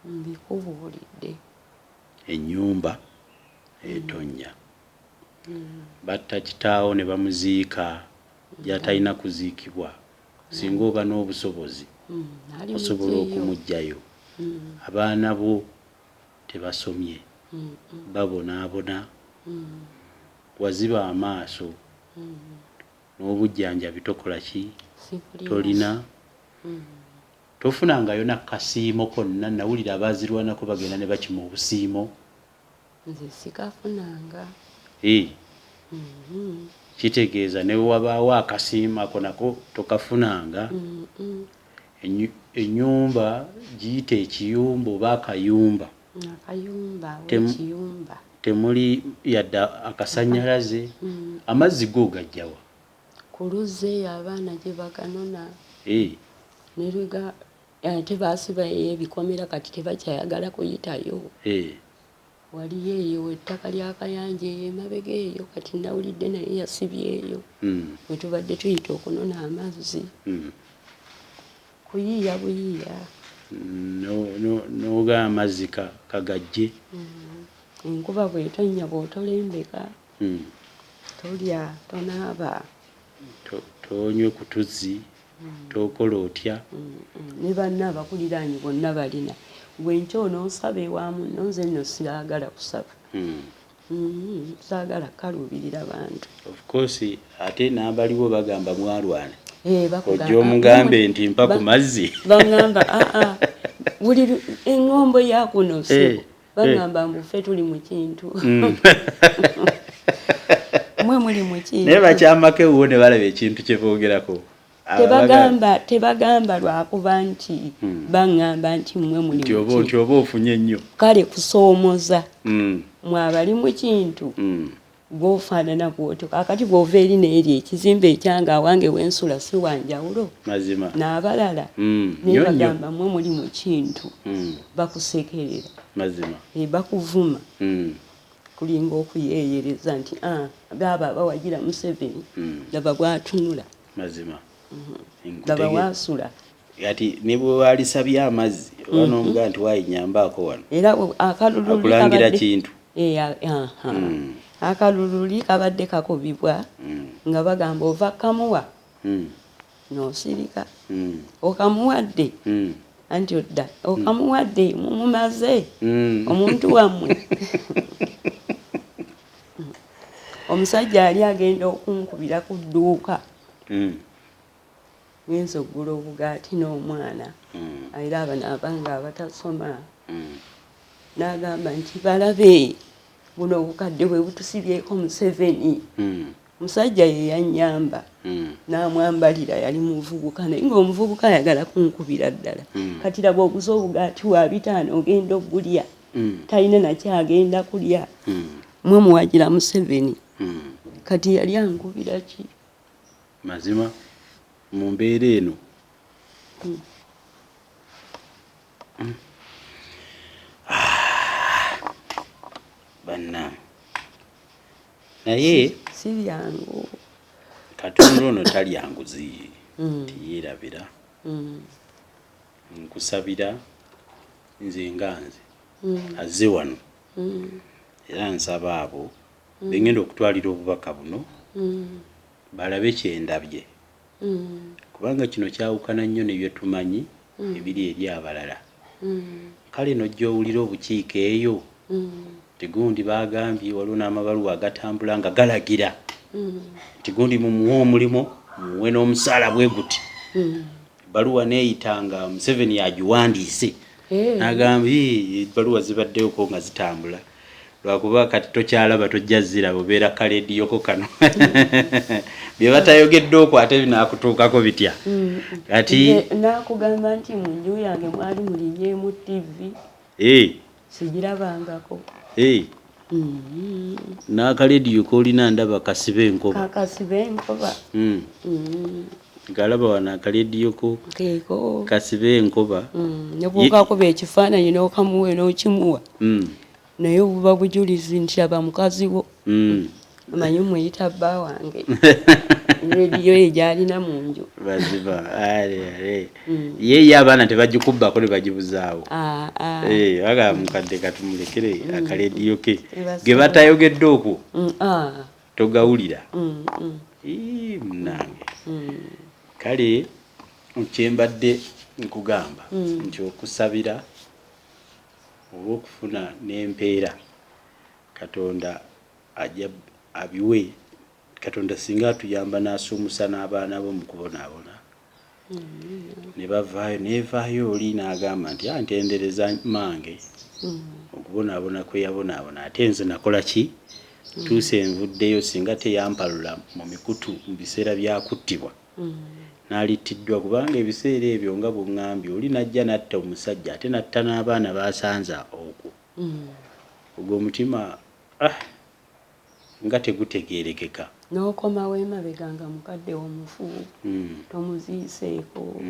Mbikubuulidde. Ennyumba etonnya, batta kitaawo ne bamuziika gy'atalina kuziikibwa, singa oba n'obusobozi Ali osobola mugyeyo. Okumuggyayo. Abaana bo tebasomye, babonaabona, waziba amaaso, n'obujjanjabi tokola ki? Sibulina. Tolina, tofunangayo nakasiimo konna. Nawulira abazirwanako bagenda ne bakima obusiimo. Nze sikafunanga. Eh. Kitegeeza ne wabaawo akasiimo ako nako tokafunanga. Ennyumba giyite ekiyumba oba akayumba? Akayumba. Ekiyumba. Temuli yadde akasanyalaze. Amazzi go gajjawa? Ku luzzi eyo abaana gye baganona. Eh. Neruga ate basibayo ebikomera, kati tebakyayagala kuyitayo. Eh. Waliyo eyo ettaka lya Kayanja eyo emabega eyo, kati nawulidde naye yasibyeyo. We tubadde tuyita okunona amazzi. Kuyiiya buyiiya. N'oga amazzi kagajje. Enkuba bw'etonnya bw'otolembeka, tolya, tonaaba. Tonywe ku tuzzi, tokola otya? Ne banna abakuliraanye bonna balina, gwe nkya onoosaba ewa munno. Nze nno siraagala kusaba. Saagala kukaluubirira bantu. Of course, ate n'abaliwo bagamba mwalwana. Eh, bakugamba- Ojja omugambe nti mpa ku mazzi. Baŋŋamba aa buli eŋŋombo yakuno Eh, baŋŋamba mbu ffe tuli mu kintu, mwe muli mu kintu. Naye bakyamako ewuwo ne balaba ekintu kye boogerako. Tebagamba lwakuba nti baŋŋamba nti mmwe muli nti mu oba nti kintu. Oba ofunye nnyo. Kale kusoomoza mwe abali mu kintu, gwofaanana bwotyo. Kakati bw'ova eri n'eri ekizimbe ekyange, awange wensula si wanjawulo Mazima. n'abalala. Naye Nnyo nnyo. bagamba mwe muli mu kintu, bakusekerera. Mazima. Bakuvuma. Kulinga okuyeeyereza nti, "Ah, baaba abawagira Museveni, laba bwatunula." Mazima. Laba waasula. Kati ne bwe walisabye amazzi oba n'omugaa nti waayinyambaako wano, Era akalulu akulangira kintu. Eh, aha. Akalululi kabadde kakubibwa nga bagamba ova kamuwa, n'osirika. Okamuwadde, anti odda okamuwadde, mumumaze omuntu wammwe. Omusajja ali agenda okunkubira ku dduuka, ngenza okugula obugaati n'omwana, era abano abange abatasoma, n'agamba nti balabe buno obukadde bwe butusibyeko Museveni. Musajja ye yannyamba, n'amwambalira. Yali muvubuka, naye ng'omuvubuka ayagala kunkubira ddala. Kati laba, oguze obugaati wa 500, ogenda ogulya, talina nakyagenda kulya, mwe muwagira Museveni. Kati yali ankubira ki? Mazima mu mbeera eno. Ah, bannange, naye si byangu. Katonda ono talya nguzi, teyeerabira. Nkusabira nze nga nze azze wano, era nsaba abo bengenda okutwalira obubaka buno balabe kyendabye, kubanga kino kyawukana nnyo ne byetumanyi ebiri eri abalala. Kale nojja owulira obukiiko eyo nti gundi bagambye, waliwo n'amabaluwa agatambula nga galagira nti gundi mumuwe omulimu, mumuwe n'omusaala bwe guti. Ebbaluwa neeyita nga Museveni agiwandiise, n'agamba, "Ii, ebbaluwa zibaddewoko nga zitambula, lwakuba kati tokyalaba, tojja ziraba, obeera kalediyoko kano bye batayogedde okwo, ate binaakutuukako bitya kati?" Nze naakugamba nti mu nju yange mwali mulinyeemu TV, sigirabangako. N'akalediyo koolina ndaba kasiba enkoba. Kakasiba enkoba. Nkalaba wano akalediyo ko. Keeko. Kasiba enkoba. Ne bwokakuba ekifaananyi n'okamuwa n'okimuwa, naye obuba bujulizi nti aba mukazi wo. Omanyi muyita bba wange, rediyo ye gyalina mu nju. Baziba ale ale. Ye ye abaana tebagikubbako ne bagibuzaawo? Ah, ah. Eh, aga mukadde katumulekere akalediyo ke. Tebasobola. Ge batayogedde okwo togawulira. Ii, munnange, kale kyembadde nkugamba nti okusabira oba okufuna n'empeera, Katonda ajja abiwe. Katonda singa atuyamba n'asuumusa n'abaana bo mu kubonaabona ne bavaayo, nevaayo oli n'agamba nti, "Ah, ntendereza mange okubonaabona kwe yabonaabona, ate nze nakola ki? Tuuse nvuddeyo. Singa teyampalula mu mikutu mu biseera byakuttibwa, n'alittiddwa," kubanga ebiseera ebyo nga bweŋŋambye, oli najja n'atta omusajja, ate n'atta n'abaana basanza okwo. Ogwo omutima, ah, nga tegutegeerekeka. N'okomawo emabega nga mukadde omufu, tomuziiseeko,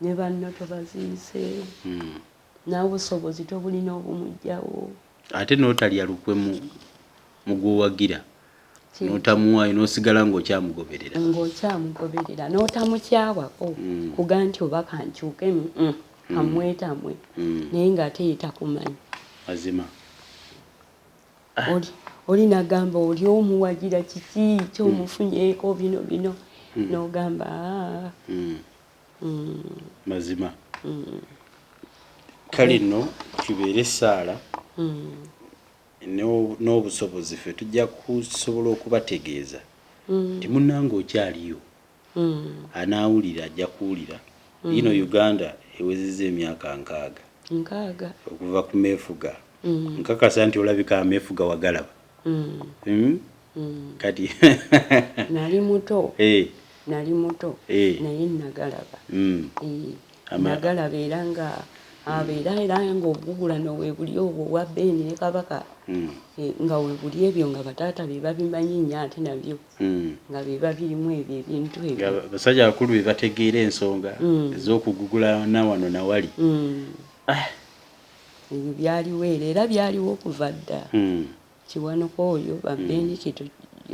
ne banno tobaziise, n'obusobozi tobulina obumugjawo. Ate n'otalya lukwe mu gwowagira, n'otamuwaayo, n'osigala ng'okyamugoberera. Ng'okyamugoberera, n'otamukyawako kuga nti oba kankyuke, kamwetamwe, naye ng'ate ye takumanyi. Mazima. Oli oli nagamba oli omuwagira kiki kyomufunyeeko bino bino, n'ogamba, "Ah, Mazima. Kale nno kibeere essaala n'obusobozi ffe tujja kusobola okubategeeza nti munnange okyaliyo, anaawulira ajja kuwulira. Ino Uganda ewezezza emyaka 60. 60. Okuva ku meefuga. Nkakasa nti olabika ameefuga wagalaba. Kati Nali muto. Nali muto, naye nagalaba. Nagalaba, era nga abeera, era nga obugugulano weebuli obwo obwa Beeni ne Kabaka, nga webuli ebyo, nga bataata be babimanyi nnyo, ate nabyo nga be babirimu ebyo ebintu Nga ebyo. Basajja bakulu be bategeera ensonga ez'okugugulana wano nawali. Ah. Ebyo byaliwo era, era byaliwo okuva dda. Kiwanuka oyo babeeni kito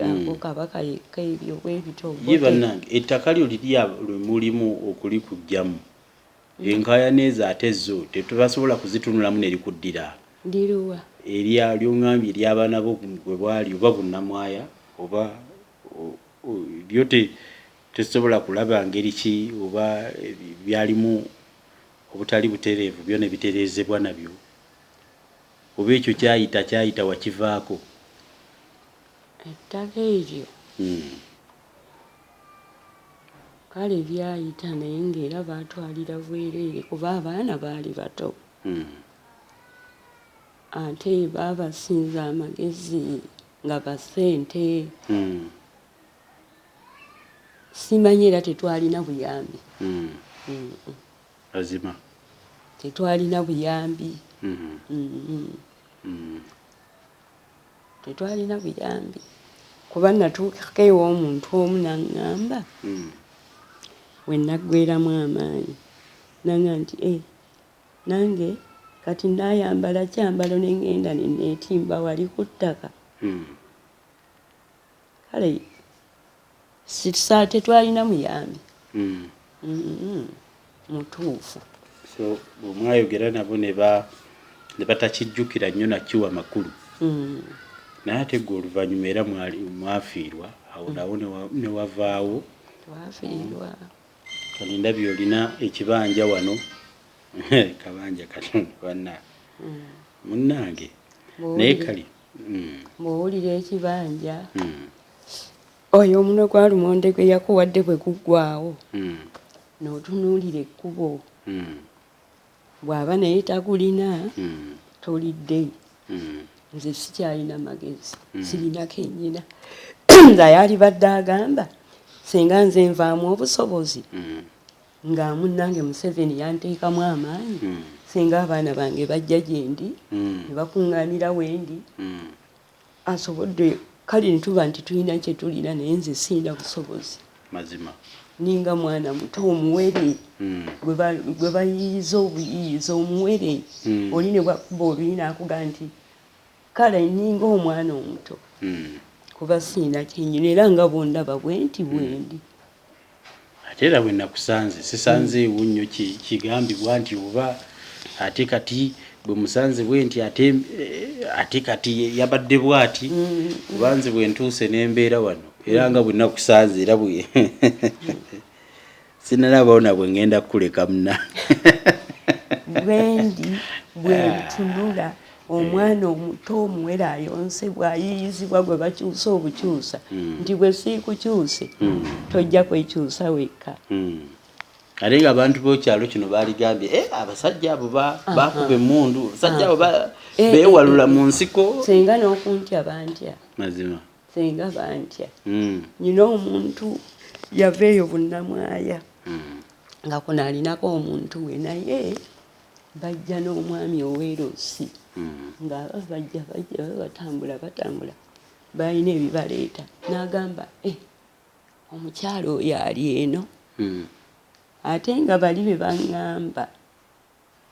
ako Kabaka yekka, ebyo bwebito. Ye bannange, ettaka lyo liri lwe mulimu okulikugjamu enkaayana ezo, ate zo tetubasobola kuzitunulamu ne likuddira? Ndiruwa? Erya lyoŋŋambye ery'abaana bo bwe bwali oba bunnamwaya oba lyo tesobola kulaba ngeri ki oba byalimu obutali butereevu, byo ne bitereezebwa nabyo, oba ekyo kyayita wakivaako? Ettaka eryo kale lyayita, naye ng'era baatwalira bwereere kuba abaana baali bato. Ate baabasinza amagezi nga basente. Simanyi, era tetwalina buyambi. Azima. Tetwalina buyambi. Tetwalina buyambi kuba natuukako ew'omuntu omu naŋŋamba, we naggweramu amaanyi, naŋŋamba nti e nange kati naayambala kyambalo ne ŋŋenda ne neetimba wali ku ttaka. Kale tetwalina muyambi. Mutuufu. So bwemwayogera nabo ne batakijjukira nnyo nakiwa makulu. Naye ate gwe oluvannyuma era mwafiirwa awo nawo ne wavaawo. Twafiirwa. Kati ndabye olina ekibanja wano, kabanja katono banna munnange, naye kale. Bw'owulira ekibanja, oyo omunwe gwa lumonde gwe yakuwadde bwe guggwawo, n'otunuulira ekkubo, bw'aba naye tagulina, tolidde. Nze sikyalina magezi, sirina kennyina. Nze ayalibadde agamba singa nze nvaamu obusobozi nga munnange Museveni yanteekamu amaanyi, singa abaana bange bajja gyendi ne bakuŋŋaanira wendi, asobodde kale netuba nti tulina kye tulina, naye nze sirina busobozi. Mazima. Ninga mwana muto omuwere gwe bayiyiza obuyiyiza omuwere, oli ne bwakuba oluyi n'akuga nti kale ninga omwana omuto, kuba siina kyenyina, era nga bwondaba bwenti bwendi. Ate era bwe nakusanze sisanzeewo nnyo kigambibwa nti oba ate kati bwe musanze bwe nti ate kati yabadde bw'ati, kuba nze bwe ntuuse n'embeera wano era nga bwe nakusanze era bwe sinalabawo na bwe ngenda kukuleka muna. Bwendi bwentunula omwana omuto omuwere ayonse bw'ayiyizibwa gwe bakyusa obukyusa nti bwe siikukyuse tojja kwekyusa wekka. Ate nga abantu b'okyalo kino baaligambye abasajja abo bakuba emmundu, abasajja abo beewalula mu nsiko. Senga n'okuntya bantya. Mazima. Senga bantya. Nyina omuntu yava eyo Bunnamwaya nga kuno alinako omuntu we, naye bajja n'omwami oweerosi nga bajja bajja batambula batambula, balina ebibaleeta, n'agamba omukyalo oyo ali eno. Ate nga bali be baŋŋamba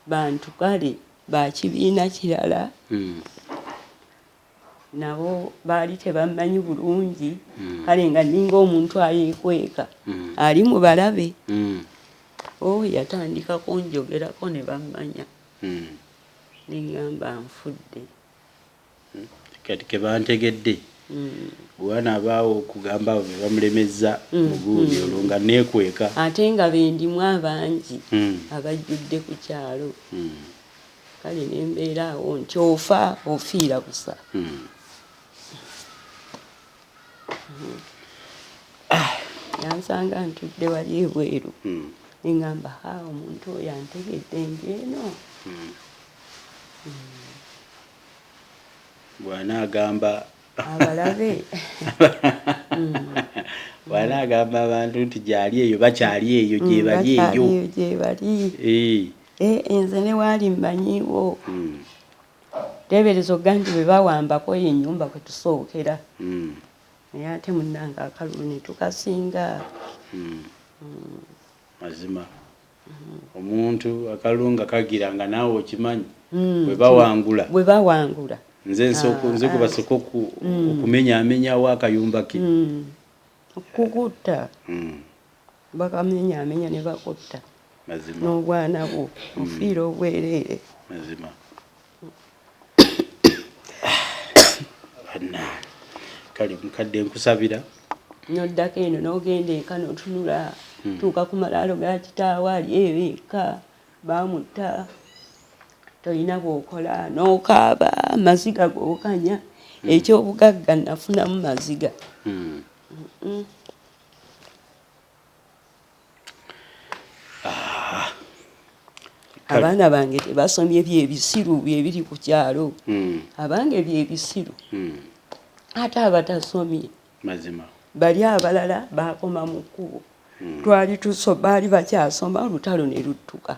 bantu kale bakibiina kirala, nabo baali tebammanyi bulungi, kale nga ninga omuntu ayeekweka ali mu balabe. Yatandika kunjogerako ne bammanya, ne ŋŋamba nfudde. Kati kebantegedde bwana abaawo okugamba abo be bamulemezza mugundi olwo nga neekweka. Ate nga bendimu abangi abajjudde ku kyalo. Kale nembeera awo nti ofa ofiira busa. Yansanga ntudde wali ebweru, neŋŋamba ha omuntu oyo antegedde ndi eno. Bw'anaagamba abalabe. Bw'anaagamba abantu nti gyali eyo, bakyali eyo gye bali eyo. Gye bali. Nze ne waali mmanyiiwo. Teebereza ogga nti bwe bawambako eyo ennyumba kwe tusookera, naye ate munnange akalulu ne tukasinga. Mazima omuntu akalulu nga kagira nga naawe okimanyi bwe bawangula. Bwe bawangula. Nze nze kubasooka okumenyaamenyawo akayumba ke. Kukutta. Bakamenyaamenya ne bakutta. Mazima. N'obwana bwo ofiira obwereere. Mazima. Kale mukadde nkusabira. Noddako eno n'ogenda eka n'otunula, tuuka ku malaalo ga kitaawo ali eyo eka, baamutta, tolina bw'okola n'okaaba amaziga g'okanya. Ekyobugagga nafunamu maziga. Abaana bange tebasomye, byebisiru byebiri ku kyalo. Abange byebisiru. Ate abatasomye mazima bali abalala bakoma mu kkubo. Twali baali bakyasoma, olutalo ne luttuka.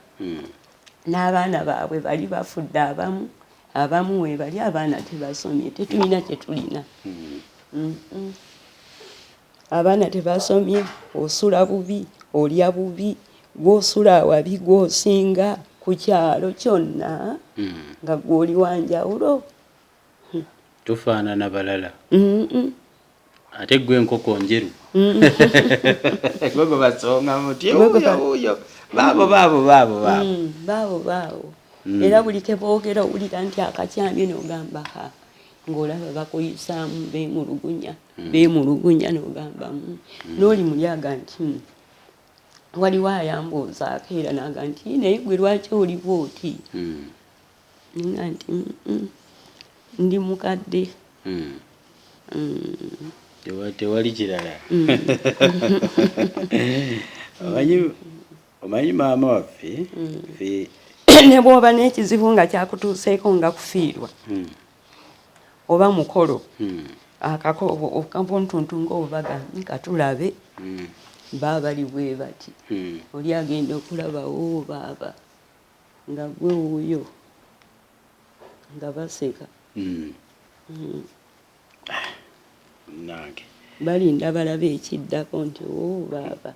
N'abaana baabwe bali bafudde, abamu abamu we bali, abaana tebasomye, tetulina kye tulina. Abaana tebasomye, osula bubi, olya bubi, gw'osula awabi gw'osinga ku kyalo kyonna, nga gw'oli wanjawulo. Tufaanana balala. Ate gwe enkoko njeru, gwe gwe basonga muti wuyo wuyo, baabo baabo baabo baabo. Baabo baabo. Era buli keboogera owulira nti akakyamye, n'ogamba ha, ng'olaba bakuyisaamu, beemulugunya, beemulugunya, n'ogamba n'oli muli aga nti waliwo ayambuuzaako era n'aga nti, "Naye gwe lwaki oli bw'oti?" Nga nti, "Ndi mukadde." Tewali kirala. Omanyi maama waffe ffe. Ne bw'oba n'ekizibu nga kyakutuuseeko, nga kufiirwa oba mukolo, akabuntuntu ng'obubaga katulabe, baba bali bwe bati, oli agenda okulabawo baaba nga gwe wuuyo, nga baseka. Nange Balinda balabe ekiddako nti o baaba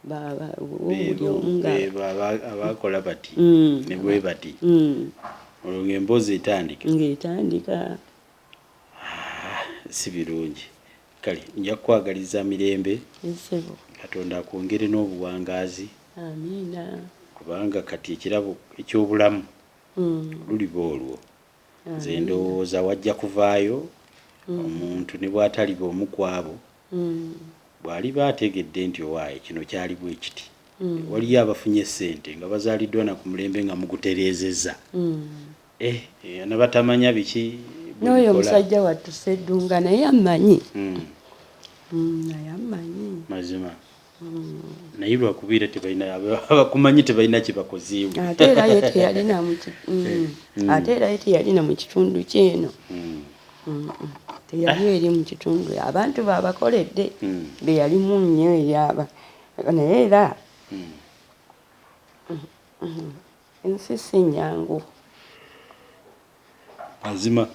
baaba buli omu nga Beebo abakola bati ne bwe bati, olwo ng'emboozi etandika. Ng'etandika. Si birungi. Kale nja kukwagaliza mirembe. Esebo. Katonda akwongere n'obuwangaazi, Amiina. kubanga kati ekirabo eky'obulamu luliba olwo. Nze ndowooza wajja kuvaayo omuntu ne bw'ataliba omu ku abo, bw'aliba ategedde nti owaaye kino kyali bwe kiti. Waliyo abafunye ssente nga bazaaliddwa na ku mulembe nga mugutereezezza, nabatamanya biki bwe N'oyo bikola. Omusajja wattu Seddunga naye ammanyi. Naye ammanyi. Mazima, naye lwakubeera tebalina abakumanyi, tebalina kye bakozeewo. Ate era ye teyalina mu ate era ye teyalina mu kitundu kyeno. Teyali eri mu kitundu, abantu babakoledde be yalimu nnyo eri aba, naye era ensi si nnyangu. Mazima.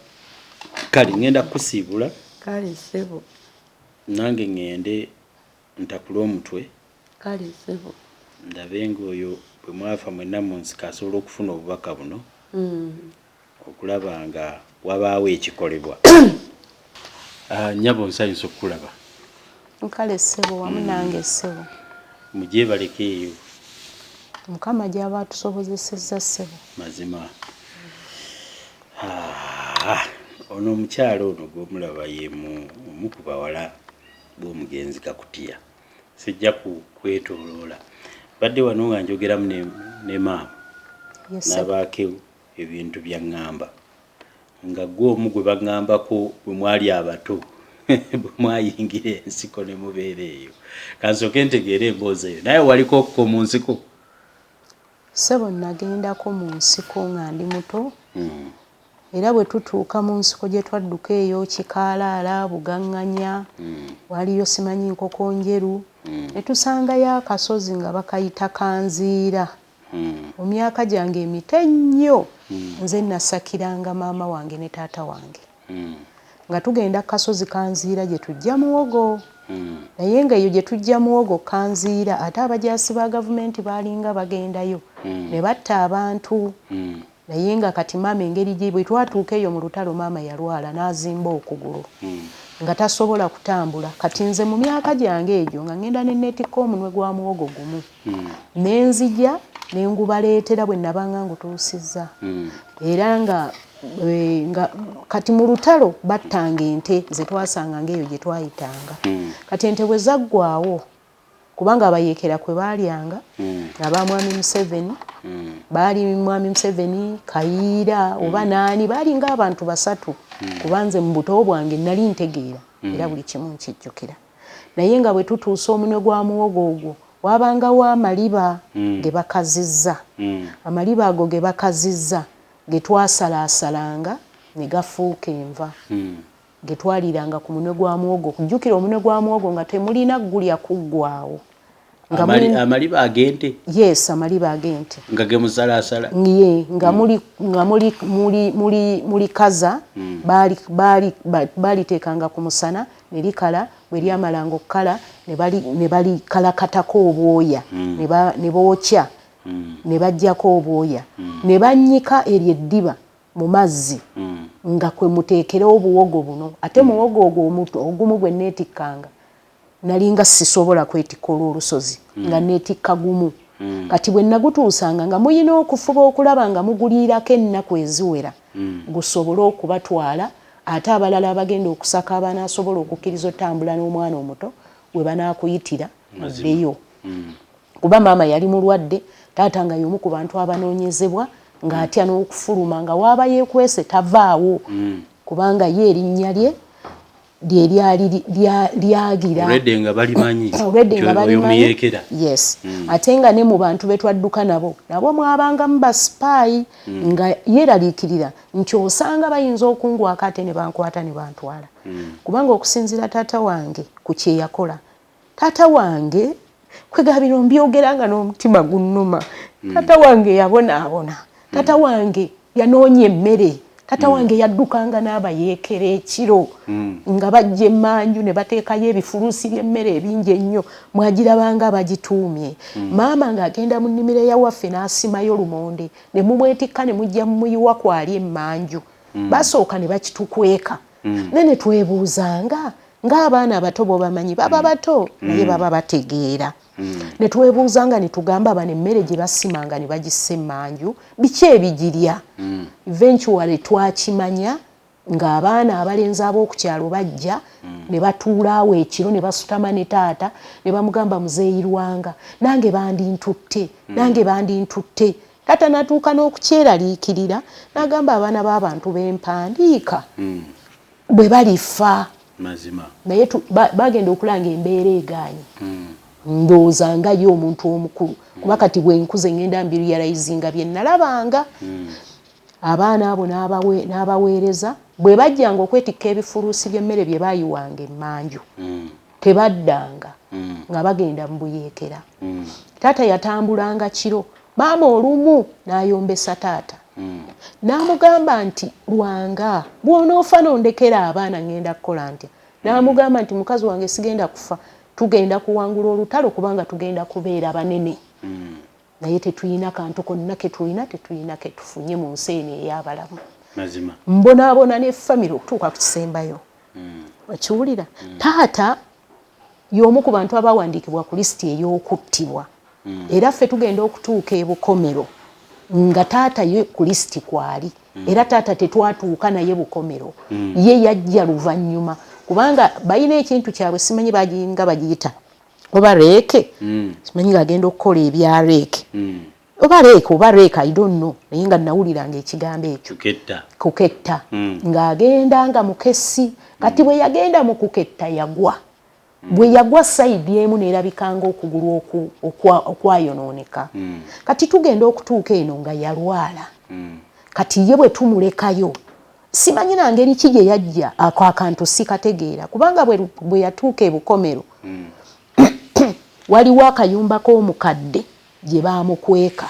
Kale ngenda kukusiibula. Kale ssebo. Nange ŋŋende ntakule omutwe. Kale ssebo. Ndabe ngaoyo bwe mwafa mwenna mu nsiko asobola okufuna obubaka buno, okulaba nga wabaawo ekikolebwa. Ah, nnyabo, nsanyusa okukulaba. Kale ssebo, wamu nange ssebo. Mugyebaleko eyo. Mukama gy'aba atusobozesezza ssebo. Mazima. Ah, ono omukyalo ono gwomulaba ye omu ku bawala b'omugenzi Kakutiya. Sijja ku kwetooloola, badde wano nga njogeramu ne maama Yes, ssebo. n'abaako ebintu byaŋŋamba, nga gwe omu gwe baŋŋambako bwe mwali abato, bwe mwayingira ensiko ne mubeera eyo. Kansooke ntegeere emboozi eyo. Naye waliko okko mu nsiko? Ssebo, nagendako mu nsiko nga ndi muto. Era bwe tutuuka mu nsiko gye twadduka eyo, Kikaalaala, Bugaŋŋanya, waliyo simanyi Nkoko Njeru, ne tusangayo akasozi nga bakayita Kanziira. Mu myaka gyange emito ennyo, nze nasakiranga maama wange ne taata wange nga tugenda ku kasozi Kanziira gye tujja muwogo. Naye nga eyo gye tujja muwogo Kanziira, ate abajaasi ba gavumenti baalinga bagendayo ne batta abantu. Naye nga kati maama, engeri gye bwe twatuuka eyo mu lutalo, maama yalwala n'azimba okugulu nga tasobola kutambula. Kati nze mu myaka gyange egyo nga ngenda ne neetikka omunwe gwa muwogo gumu ne nzija ne ngubaleetera bwe nabanga ngutuusizza. Era nga kati mu lutalo battanga ente ze twasanganga eyo gye twayitanga. Kati ente bwe zaggwawo, kubanga abayeekera kwe baalyanga, aba mwami Museveni, baali mwami Museveni, Kayiira oba naani, baalinga abantu basatu. Kuba nze mu buto bwange nali ntegeera era buli kimu nkijjukira. Naye nga bwe tutuusa omunwe gwa muwogo ogwo, wabangawo amaliba ge bakazizza. Amaliba ago ge bakazizza ge twasalaasalanga ne gafuuka enva ge twaliiranga ku munwe gwa muwogo. Kujjukira omunwe gwa muwogo nga temulina gulya kuggwaawo. Amaliba ag'ente? Yes, amaliba ag'ente. Nga ge musalaasala? Ye, nga muli nga muli muli muli muli kaza, baali baali baliteekanga ku musana ne likala, bwe lyamalanga okukala ne balikalakatako obwoya, ne bookya, ne baggyako obwoya, ne bannyika eryo eddiba mu mazzi nga kwe muteekera obuwogo buno. Ate muwogo ogwo ogumu gwe neetikkanga, nalinga sisobola kwetikka olw'olusozi, nga neetikka gumu. Kati bwe nagutuusanga nga muyina okufuba okulaba nga muguliirako ennaku eziwera gusobole okubatwala, ate abalala abagenda okusaka abanaasobola okukkiriza otambula n'omwana omuto we banaakuyitira muddeyo. Kuba maama yali mulwadde, taata nga y'omu ku bantu abanoonyezebwa, ng'atya n'okufuluma, nga waaba yeekwese tavaawo, kubanga ye erinnya lye lye lyali lyagira Already nga balimanyi. Already nga nti oyo balimanyi. Muyeekera. Yes, ate nga ne mu bantu be twadduka nabo mwabangamu basipaayi, nga yeeraliikirira nti osanga bayinza okungwako ate ne bankwata ne bantwala. Kubanga okusinziira taata wange ku kye yakola, taata wange kwegaba bino mbyogera nga n'omutima gunnuma. Taata wange yabonaabona, taata wange yanoonya emmere, taata wange yaddukanga n'abayeekera ekiro nga bajja emmanju ne bateekayo ebifuluusi by'emmere ebingi ennyo, mwagirabanga bagituumye. Maama ng'agenda mu nnimiro eyawaffe n'asimayo lumonde ne mumwetikka ne mujja mumuyiwa kwali emmanju. Basooka ne bakitukweka, naye ne twebuuzanga ng'abaana abato b'obamanyi baba bato naye baba bategeera, ne twebuuzanga ne tugamba, bano emmere gye basimanga ne bagissa emmanju biki ebigirya? Eventually twakimanya ng'abaana abalenzi ab'oku kyalo bajja ne batuula awo ekiro ne basutama ne taata ne bamugamba, "Muzeeyi Lwanga, nange bandintutte, nange bandintutte." Taata n'atuuka n'okukyeraliikirira n'agamba, "Abaana b'abantu b'empandiika bwe balifa." Mazima. Naye bagenda okulanga embeera egaanye. Ndowooza nga ye omuntu omukulu, kuba kati bwenkuze ngenda mbirealizinga bye nalabanga. Abaana abo n'abaweereza bwe bajjanga okwetikka ebifuluusi by'emmere bye baayiwanga emmanju, tebaddanga, nga bagenda mu buyeekera. Taata yatambulanga kiro. Maama olumu n'ayombesa taata n'amugamba nti, "Lwanga, bw'onoofa nondekera abaana, ŋŋenda kukola ntya?" N'amugamba nti, "Mukazi wange, sigenda kufa, tugenda kuwangula olutalo kubanga tugenda kubeera banene, naye tetulina kantu konna ketulina, tetulina ketufunye mu nsi eno ey'abalamu." Mazima. Mbonaabona ne famire okutuuka ku kisembayo. Okiwulira, taata y'omu ku bantu abawandiikibwa ku lisiti ey'okuttibwa, era ffe tugenda okutuuka ebukomero nga taata ye ku lisiti kwali. Era taata tetwatuuka naye Bukomero, ye yajja luvannyuma, kubanga balina ekintu kyabwe, simanyi baginga bagiyita oba recce, simanyi ng'agenda okukola ebya recce oba recce oba recce, I don't know, naye nga nawuliranga ekigambo ekyo. Kuketta. Kuketta, ng'agenda nga mukesi. Kati bwe yagenda mu kuketta yagwa. Bwe yagwa, side emu neerabikanga okugulu okwayonooneka. Kati tugenda okutuuka eno nga yalwala. Kati ye bwe tumulekayo, simanyi na ngeri ki gye yajja, ako akantu sikategeera, kubanga bwe yatuuka ebukomero waliwo akayumba k'omukadde gye baamukweka.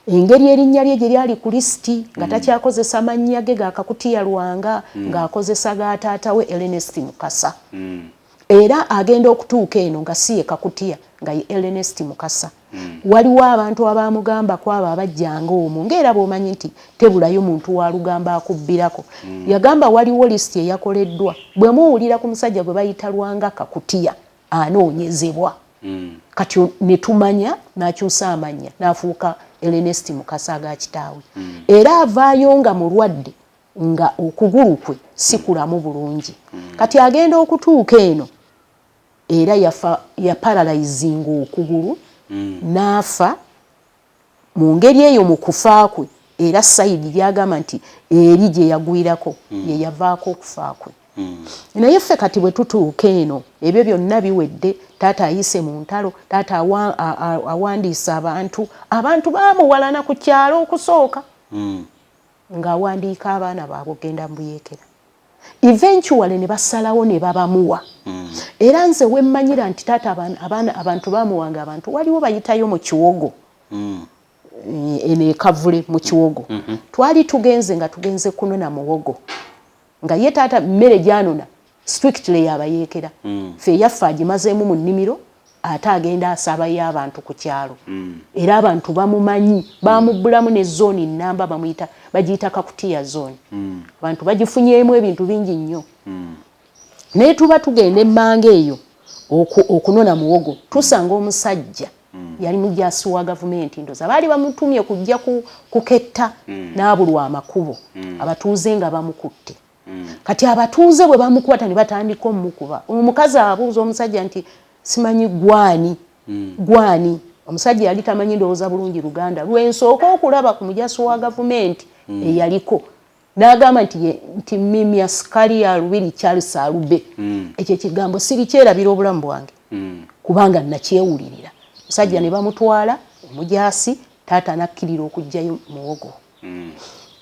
Engeri erinnya lye gye lyali ku lisiti, nga takyakozesa mannya ge ga Kakutiya Lwanga, ng'akozesa ga taata we Ernest Mukasa. Era agenda okutuuka eno nga si ye Kakutiya, nga ye Ernest Mukasa. Waliwo abantu abamugamba ku abo abajjanga omwo, ng'era bw'omanyi nti tebulayo muntu wa lugambo akubbirako. Yagamba waliwo lisiti eyakoleddwa, bwe muwulira ku musajja gwe bayita Lwanga Kakutiya anoonyezebwa. Kati ne tumanya n'akyusa amannya n'afuuka Ernest Mukasa aga kitaawe. Era avaayo nga mulwadde, nga okugulu kwe si kulamu bulungi. Kati agenda okutuuka eno era yafa, yaparalyzinga okugulu n'afa mu ngeri eyo. Mu kufa kwe Era side gyagamba nti eri gye yagwirako ye yavaako okufa kwe. Naye ffe kati bwe tutuuka eno, ebyo byonna biwedde, taata ayise mu ntalo, taata awandiisa abantu, abantu baamuwalana ku kyalo okusooka ng'awandiika abaana baabwe okugenda mu buyeekera. Eventually ne basalawo ne babamuwa. Era nze wemmanyira nti taata abaana abantu bamuwanga abantu, waliwo bayitayo mu Kiwogo, eno ekavule mu Kiwogo. Twali tugenze nga tugenze kunona muwogo, nga ye taata mmere gyanona strictly yabayeekera. Ffe eyaffe agimazeemu mu nnimiro, ate agenda asabayo abantu ku kyalo. Era abantu bamumanyi, bamubbulamu ne zooni namba, bamuyita, bagiyita Kakutiya Zone. Abantu bagifunyeemu ebintu bingi nnyo. Naye tuba tugenda emmanga eyo okunona muwogo, tusanga omusajja yali mujasi wa gavumenti, ndoza baali bamutumye kujja kuketta, n'abulwa amakubo. Abatuuze nga bamukutte. Kati abatuuze bwe bamukwata ne batandika omukuba. Omukazi abuuza omusajja nti, "Simanyi gwani gwani?" Omusajja yali tamanyi ndowooza bulungi Luganda. Lwensooka okulaba ku mujasi wa gavumenti eyaliko, n'agamba nti nti, "Mimi askari ya Lubiri Charles Alube." Ekyo ekigambo sirikyerabira obulamu bwange, kubanga nakyewulirira. Musajja ne bamutwala omujasi, taata nakkirira okuggyayo muwogo.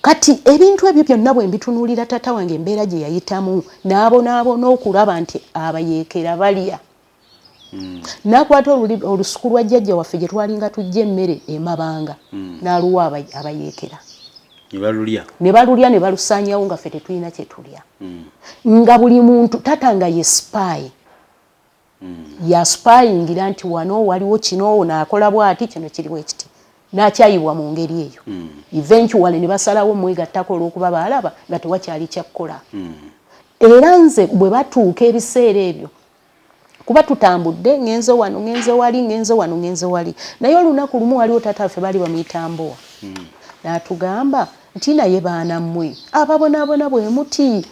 Kati ebintu ebyo byonna bwe mbitunuulira, taata wange embeera gye yayitamu n'abonaabona okulaba nti abayeekera balya, n'akwata olusuku lwa jjajja waffe gye twalinga tujja emmere emabanga, n'aluwa abayeekera. Ne balulya. Ne balulya ne balusaanyawo, nga ffe tetulina kye tulya. Nga buli muntu, taata nga ye spy, yaspyingira nti wano waliwo kino, naakola bwati, kino kiriwo ekiti, n'akyayibwa mu ngeri eyo. Eventually ne basalawo mwegattako olw'okuba baalaba nga tewakyali kyakkola. Era nze bwe batuuka ebiseera ebyo, kuba tutambudde, ngenze wano, ngenze wali, ngenze wano, ngenze wali, naye olunaku lumu waliwo taata waffe, baali bamuyita Mbowa, n'atugamba nti, "Naye baana mmwe ababonaabona bwe muti,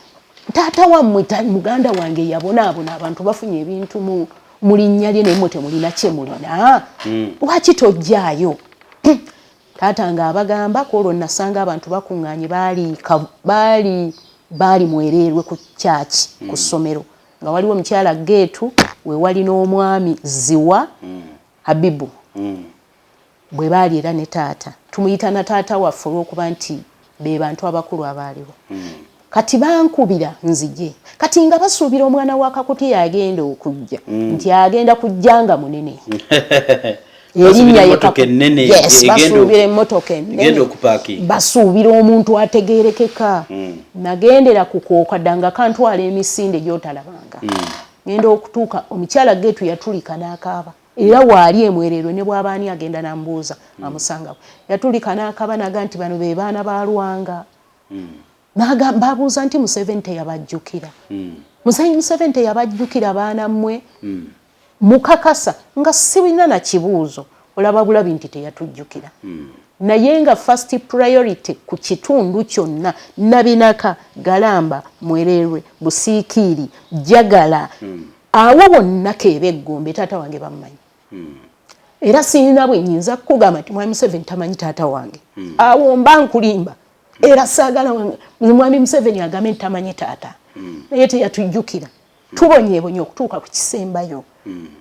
taata wammwe, muganda wange yabonaabona, abantu bafunye ebintu mu linnya lye, naye mmwe temulina kye mulina, lwaki tojjaayo?" Taata ng'abagamba ku olwo nasanga abantu bakuŋŋaanye, baali Mwereerwe ku kyaki, ku ssomero, nga waliwo omukyala Geetu, we wali n'omwami Ziwa Habibu. Bwe baali era ne taata, tumuyita na taata waffe olw'okuba nti be bantu abakulu abaaliwo. Kati bankubira nzije, kati nga basuubira omwana wa Kakutiya agenda okujja, nti agenda kujja nga munene. Erinnya ye Emmotoka ennene. Yes, basuubira emmotoka egenda ennene, okupaakinga. Basuubira omuntu ategeerekeka. Nagendera ku kwokadda nga kantwala emisinde gy'otalabanga. Ngenda okutuuka, omukyala Geetu yatulika n'akaaba, era waali emwererwe ne bw'abaani agenda n'amubuuza amusangawo. Yatulika n'akaaba naga nti, "Bano be baana ba Lwanga." Babuuza nti, "Museveni teyabajjukira? Museveni teyabajjukira, baana mmwe?" Mukakasa nga sibina na kibuuzo, olaba bulabi nti teyatujjukira. Naye nga first priority ku kitundu kyonna, Nabinaka, Galamba, Mwererwe, Busiikiiri, Jagala, awo wonna keeba eggombe, taata wange bamumanyi. Era sirina bwe nyinza kukugamba nti mwami Museveni tamanyi taata wange, awo mba nkulimba. Era saagala mwami Museveni agambe nti tamanyi taata, naye teyatujjukira. Tubonyeebonye okutuuka ku kisembayo.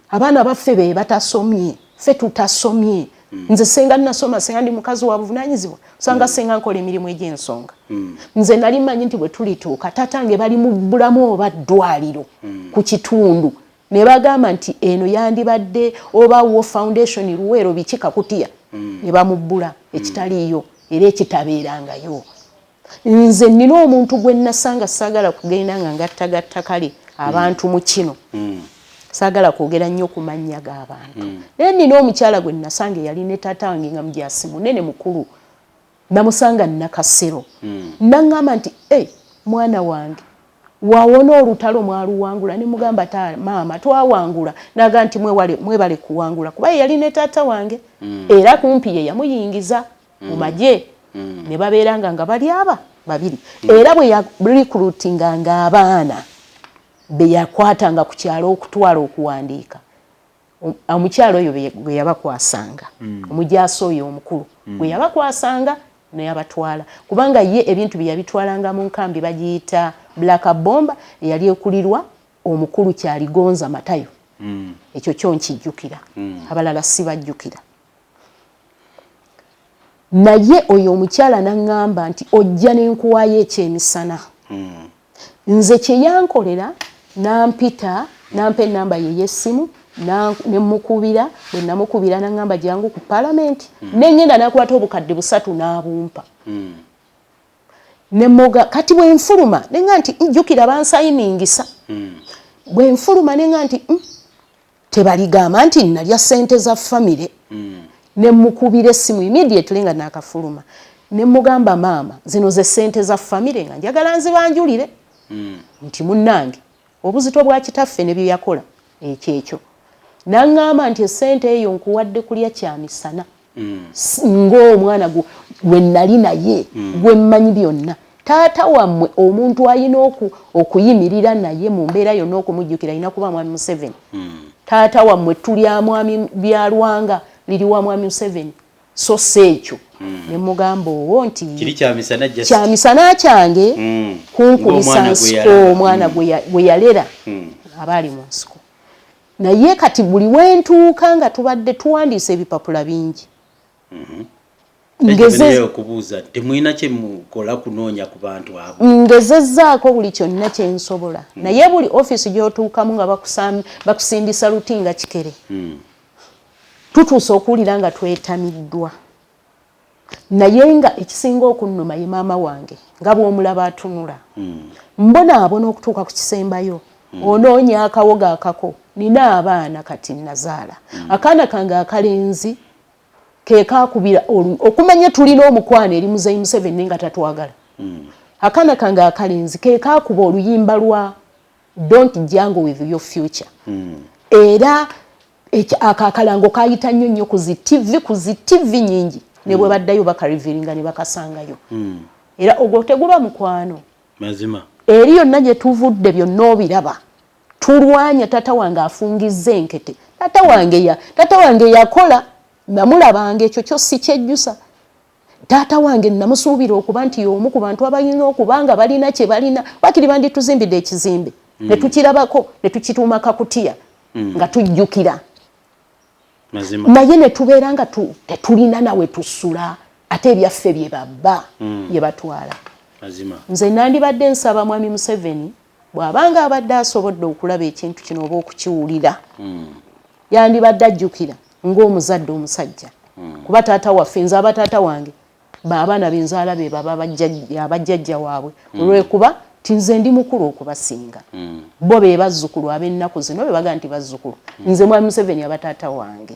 Abaana baffe be batasomye, ffe tutasomye. Nze senga nasoma, senga ndi mukazi wa buvunanyizibwa, osanga senga nkola emirimu egy'ensonga. Nze nali manyi nti bwe tulituuka, tatange bali mu bulamu oba ddwaliro ku kitundu, ne bagamba nti eno yandibadde oba wo foundation Luweero biki Kakutiya, ne bamubbula ekitaliiyo era ekitabeerangayo. Nze nina omuntu gwe nasanga, saagala kugenda nga ngattagatta kale abantu mu kino, saagala kwogera nnyo ku mannya g'abantu, naye nina omukyala gwe nasanga eyali ne taata wange nga mujasi munene mukulu. Namusanga Nakasero, naŋŋamba nti, "E mwana wange, wawona olutalo, mwaluwangula." Ne mugamba, "Ta maama, twawangula." Naga nti, "Mwebale kuwangula," kuba ye yali ne taata wange era kumpi ye yamuyingiza mu magye, ne babeeranga nga bali aba babiri. Era bwe yarecruitinganga abaana be yakwatanga ku kyalo okutwala okuwandiika, omukyalo oyo gwe yabakwasanga, omujaasi oyo omukulu gwe yabakwasanga. Neyabatwala kubanga ye ebintu bye yabitwalanga mu nkambi bagiyita Black Bomba, eyali ekulirwa omukulu Kyaligonza Matayo. Ekyo kyo nkijjukira, abalala sibajjukira. Naye oyo omukyala n'aŋŋamba nti ojja nenkuwaayo ekyemisana. Nze kye yankolera, nampita, nampa enamba ye y'essimu, nemukubira. Bwe namukubira, naŋŋamba jangu ku palamenti. Nengenda, nakwata obukadde 300 n'abumpa. Nemoga kati bwe nfuluma nenga nti njjukira bansayiningisa. Bwe nfuluma nenga nti tebaligamba nti nalya ssente za famire. Nemukubira essimu immediately nga nakafuluma, nemugamba, "Maama, zino ze ssente za famire, nga njagala nzibanjulire nti munnange obuzito bwa kitaffe ne bye yakola ekyo ekyo." Naŋŋamba nti essente eyo nkuwadde kulya kyamisana ng'omwana gwe nali naye, gwe mmanyi byonna. Taata wammwe, omuntu alina okuyimirira naye mu mbeera yonna okumujjukira alina kuba mwami Museveni. Taata wammwe, tulya mwami Byalwanga, liri wa mwami Museveni, so si ekyo. Ne mugamba owo nti kyamisana kyange kunkubisa nsiko, omwana gwe yalera aba ali mu nsiko. Naye kati buli wentuuka nga tubadde tuwandiisa ebipapula bingi. Okubuuza, temulina kyemukola kunoonya ku bantu abo? Ngezezzaako buli kyonna kyensobola, naye buli ofiisi gy'otuukamu nga bakusindisa luti nga kikere. Tutuuse okuwulira nga twetamiddwa, naye nga ekisinga okunnuma ye maama wange, nga bw'omulaba atunula mbonaabona okutuuka ku kisembayo. Onoonya akawogo akako. Nina abaana kati nazaala. Akaana kange akalenzi kekakubira okumanya tulina omukwano eri Muzeyi Museveni nga tatwagala. Akaana kange akalenzi kekakuba oluyimba lwa "Don't Jangle with Your Future". Era ako akalango kayita nnyo nnyo ku zi TV, ku zi TV nyingi, ne bwe baddayo bakariviringa ne bakasangayo. Era ogwo teguba mukwano? Mazima. Eri yonna gye tuvudde, byonna obiraba, tulwanya. Taata wange afungizza enkete. Taata wange ya taata wange yakola, namulabanga, ekyo kyo si kyejjusa. Taata wange namusuubira okuba nti y'omu ku bantu abalina okuba nga balina kye balina, wakiri bandituzimbidde ekizimbe ne tukirabako ne tukituuma Kakutiya nga tujjukira. Naye ne tubeera nga tetulina nawe tusula, ate ebyaffe bye babba bye batwala. Nze nandibadde nsaba mwami Museveni, bw'abanga abadde asobodde okulaba ekintu kino oba okukiwulira, yandibadde ajjukira ng'omuzadde omusajja, kuba taata waffe, nze aba taata wange, abaana benzaala be baba abajjajja waabwe, olwekuba ti nze ndi mukulu okubasinga. Bo be bazzukulu ab'ennaku zino be baga nti bazzukulu. Nze mwami Museveni aba taata wange,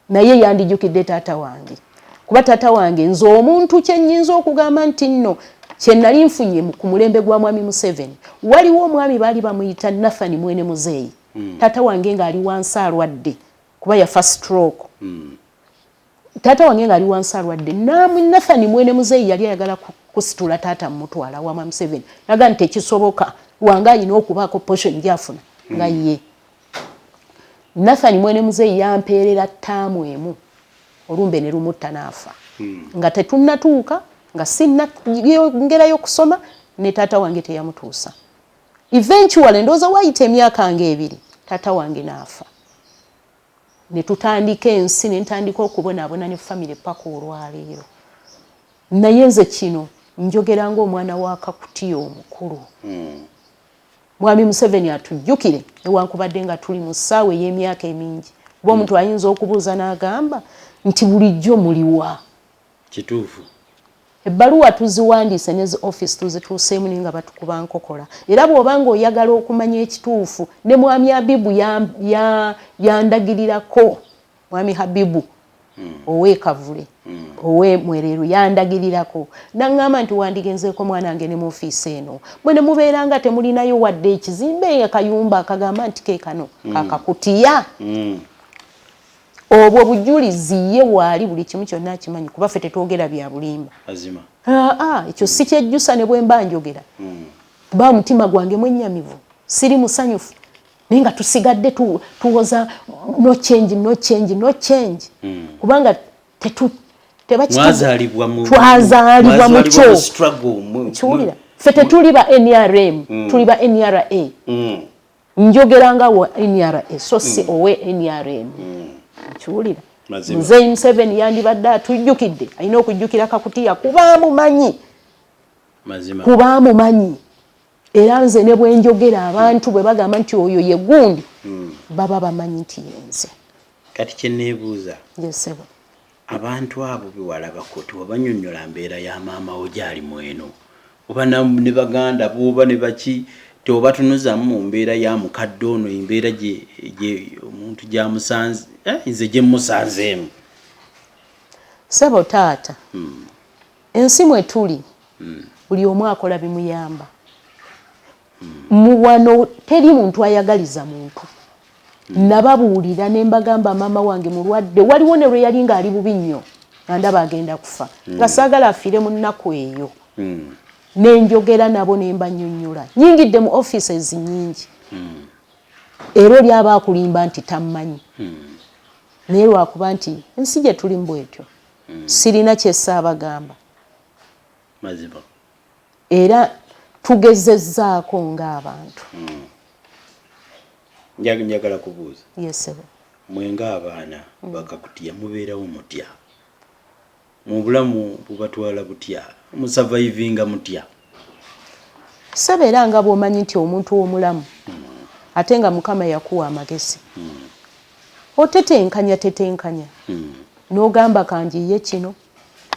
naye yandijjukidde taata wange, kuba taata wange nze omuntu kyennyinza okugamba nti nno kye nali nfunye ku mulembe gwa mwami Museveni, waliwo omwami baali bamuyita Nathan Mwene Muzeeyi. Taata wange ng'ali wansi alwadde, kuba yafa stroke, taata wange ng'ali wansi alwadde, Nathan Mwene Muzeeyi yali ayagala kusitula taata mumutwala wa mwami Museveni, naga nti tekisoboka, wange ayina okubaako portion gyafuna nga ye. Nathan Mwene Muzeeyi yampeerera ttaamu emu, olumbe ne lumutta n'afa nga tetunnatuuka, nga sinnayongerayo kusoma, ne taata wange teyamutuusa. Eventually, ndowooza waayita emyaka nga 2, taata wange n'afa, ne tutandika ensi, ne ntandika okubonaabona ne famire paka olwaleero. Naye nze kino njogera ng'omwana wa Kakutiya omukulu. Mwami Museveni atujjukire, newankubadde nga tuli mu ssaawa ey'emyaka emingi, kuba omuntu ayinza okubuuza n'agamba nti bulijjo muliwa? Kituufu. Ebbaluwa tuziwandiise ne zi office tuzituuseemu, naye nga batukuba nkokola. Era bw'oba nga oyagala okumanya ekituufu, ne mwami Habibu yandagirirako, mwami Habibu ow'e Kavule, ow'e Mwereeru, yandagirirako naŋŋamba nti wandigenzeeko mwana wange ne mu ofiisi eno, mwe ne mubeera nga temulinayo wadde ekizimbe, akayumba akagamba nti ke kano kakakutiya. Obwo bujulizi ye waali, buli kimu kyonna akimanyi, kuba ffe tetwogera bya bulimba. Mazima. Aa, ekyo si kyejjusa ne bwe mba njogera, kuba omutima gwange mwennyamivu, siri musanyufu, naye nga tusigadde tuwoza no change, no change, no change, kubanga tetu Mwazaalibwa mu Twazaalibwa mu kyo. Struggle Kiwulira, ffe tetuli ba NRM, tuli ba NRA. Njogera nga wa NRA, so si owe NRM. Kiwulira? Mazima. Nze Museveni yandibadde atujjukidde, alina okujjukira Kakutiya kuba amumanyi. Mazima. Kuba amumanyi. Era nze ne bwe njogera, abantu bwe bagamba nti oyo ye gundi, baba bamanyi nti yenze. Kati kyeneebuuza, Yesebo. abantu abo bewalabako tewabanyonnyola mbeera ya maama wo gyali mweno, oba ne baganda boba ne baki, teobatunuzamu mu mbeera ya mukadde ono, embeera gye omuntu gyamusanze, nze gye musanzeemu? Sebo taata, ensi mwe tuli, buli omu akola bimuyamba. Muwano teri muntu ayagaliza muntu. Nababuulira ne mbagamba maama wange mulwadde, waliwo ne lwe yali ng'ali bubi nnyo, nga ndaba agenda kufa, nga saagala afiire mu nnaku eyo. Nenjogera nabo ne mbanyonnyola. Nyingidde mu offices nnyingi, era oli aba akulimba nti tammanyi, naye lwakuba nti ensi gye tulimu bwetyo. Sirina kyesaabagamba. Mazima. Era tugezezzaako ng'abantu. Njagala kubuuza, Yesebo. mwe ng'abaana bakakutiya mubeerawo mutya mu bulamu? Bubatwala butya? Musurvivinga mutya? Sebe, era nga bw'omanyi nti omuntu omulamu, ate nga Mukama yakuwa amagezi, otetenkanya tetenkanya n'ogamba kanjiye kino,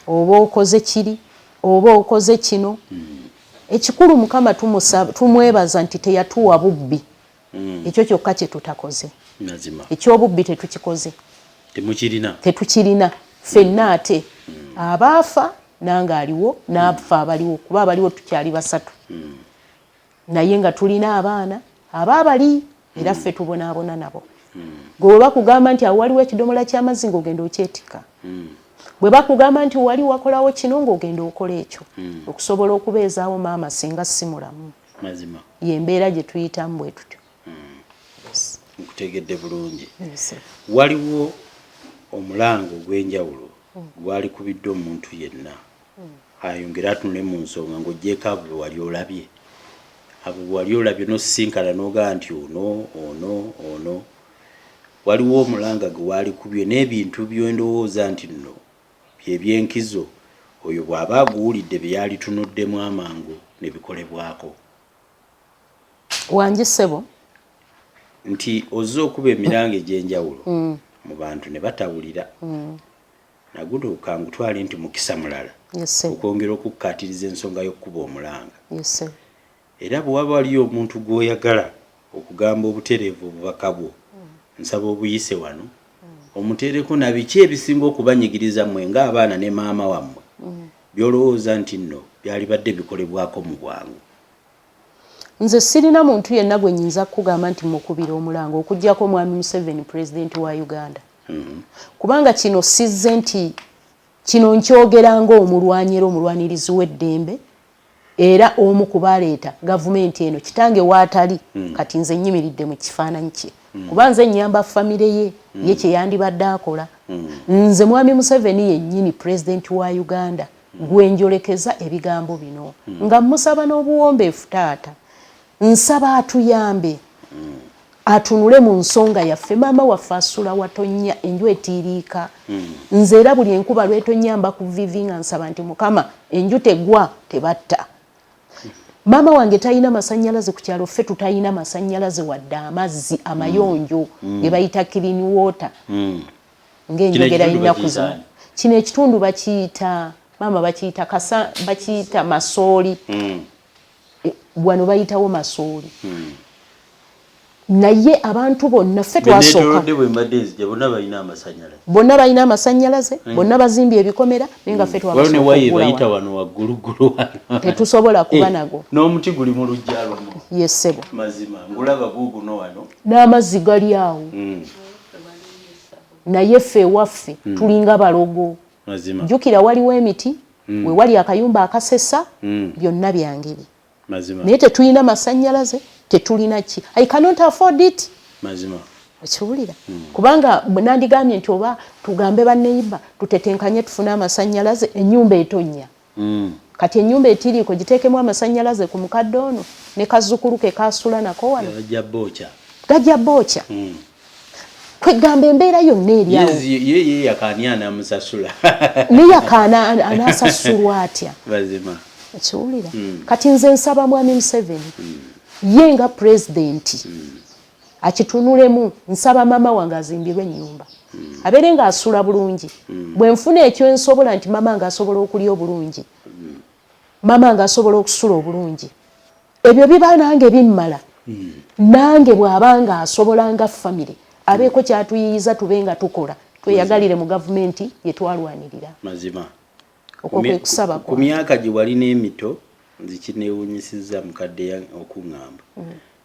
oba okoze kiri, oba okoze kino. Ekikulu Mukama tumwebaza nti teyatuwa bubbi. Ekyo kyokka kye tutakoze. Ekyobubbi tetukikoze. Temukirina. Tetukirina ffenna. Ate abaafa nange aliwo n'afa abaliwo, kuba abaliwo tukyali basatu, naye nga tulina abaana aba abali, era ffe tubonaabona nabo. Gwe bwe bakugamba nti awo waliwo ekidomola ky'amazzi, ng'ogenda okyetika. Bwe bakugamba nti wali wakolawo kino, ng'ogenda okola ekyo okusobola okubeezaawo maama singa si mulamu. Yembeera gye tuyitamu bwe tutyo. Nkutegedde bulungi. Yes. Waliwo omulanga ogw'enjawulo gwali kubiddwa omuntu yenna ayongere atunule mu nsonga, ng'ogyeko abo be wali olabye, abo be wali olabye n'osisinkana n'ogaa nti ono, ono, ono? Waliwo omulanga gwe waali kubye n'ebintu byendowooza nti nno byebyenkizo, oyo bw'aba aguwulidde bye yalitunuddemu amangu ne bikolebwako? Wangi ssebo. Nti ozze okuba emiranga egy'enjawulo mu bantu ne batawulira, naguno kangutwale nti mukisa mulala okwongera okukkaatiriza ensonga y'okukuba omulanga. Yes. Era bwe waba waliyo omuntu gw'oyagala okugamba obutereevu obubaka bwo, nsaba obuyise wano omuteereko na biki ebisinga okubanyigiriza mmwe ng'abaana ne maama wammwe, by'olowooza nti nno byalibadde bikolebwako mu bwangu. Nze sirina muntu yenna gwe nyinza kukugamba nti mukubira omulanga okuggyako Mwami Museveni, pulezidenti wa Uganda, kubanga kino sizze nti kino nkyogera ng'omulwanyi era omulwanirizi w'eddembe, era omu ku baleeta gavumenti eno. Kitange waatali, kati nze nyimiridde mu kifaananyi kye, kuba nze nyamba famire ye. Ye kyeyandibadde akola, nze Mwami Museveni yennyini, pulezidenti wa Uganda, gwenjolekeza ebigambo bino nga musaba n'obuwombeefu, taata, nsaba atuyambe, atunule mu nsonga yaffe. Maama waffe asula watonya, enju etiiriika. Nze era buli enkuba lwetonya mba ku vivi nga nsaba nti Mukama, enju tegwa, tebatta. Maama wange talina masanyalaze ku kyalo, ffe tutalina masanyalaze wadde amazzi amayonjo ge bayita clean water ng'enjogera y'ennaku zino. Kino ekitundu bakiyita, maama, bakiyita kasa, bakiyita Masooli. Wano bayitawo Masooli, naye abantu bonna ffe twasooka. Bwe mbadde nzija bonna balina amasanyalaze. Bonna balina amasanyalaze, bonna bazimbye ebikomera, naye nga ffe waliwo ne waye twabasooka bayita okugula. Wano wagguluggulu wano. Tetusobola kuba nago. N'omuti guli mu luggya lumu. Yes ssebo. Mazima ngulaba guuguno wano. N'amazzi gali awo, naye ffe ewaffe tulinga balogo. Jjukira waliwo emiti, we wali akayumba akasesa, byonna byangeri. Naye tetulina masanyalaze, tetulina ki. I cannot afford it. Mazima. Okiwulira? Kubanga nandigambye nti oba tugambe banneiba tutetenkanye tufune amasannyalaze, ennyumba etonnya. Kati ennyumba etiriiko giteekemu amasannyalaze ku mukadde ono ne kazzukulu ke kasula nako wano. Gajja bookya. Kwegamba embeera yonna eri awo. Ye yakaani anaamusasula. Ne yakaana anaasasulwa atya? Mazima. Okiwulira? Kati nze nsaba Mwami Museveni ye nga pulezidenti akitunulemu, nsaba maama wange azimbirwe ennyumba. Abeere ng'asula bulungi. Bwe nfuna ekyo nsobola nti maama ng'asobola okulya obulungi. Maama ng'asobola okusula obulungi. Ebyo biba nange bimmala. Nange bw'aba ng'asobola nga famire abeeko kyatuyiyiza tube nga tukola tweyagalire mu gavumenti ye twalwanirira. Mazima. Okwo kwe kusaba Ku myaka gye walina emito nze kineewuunyisizza mukadde okuŋŋamba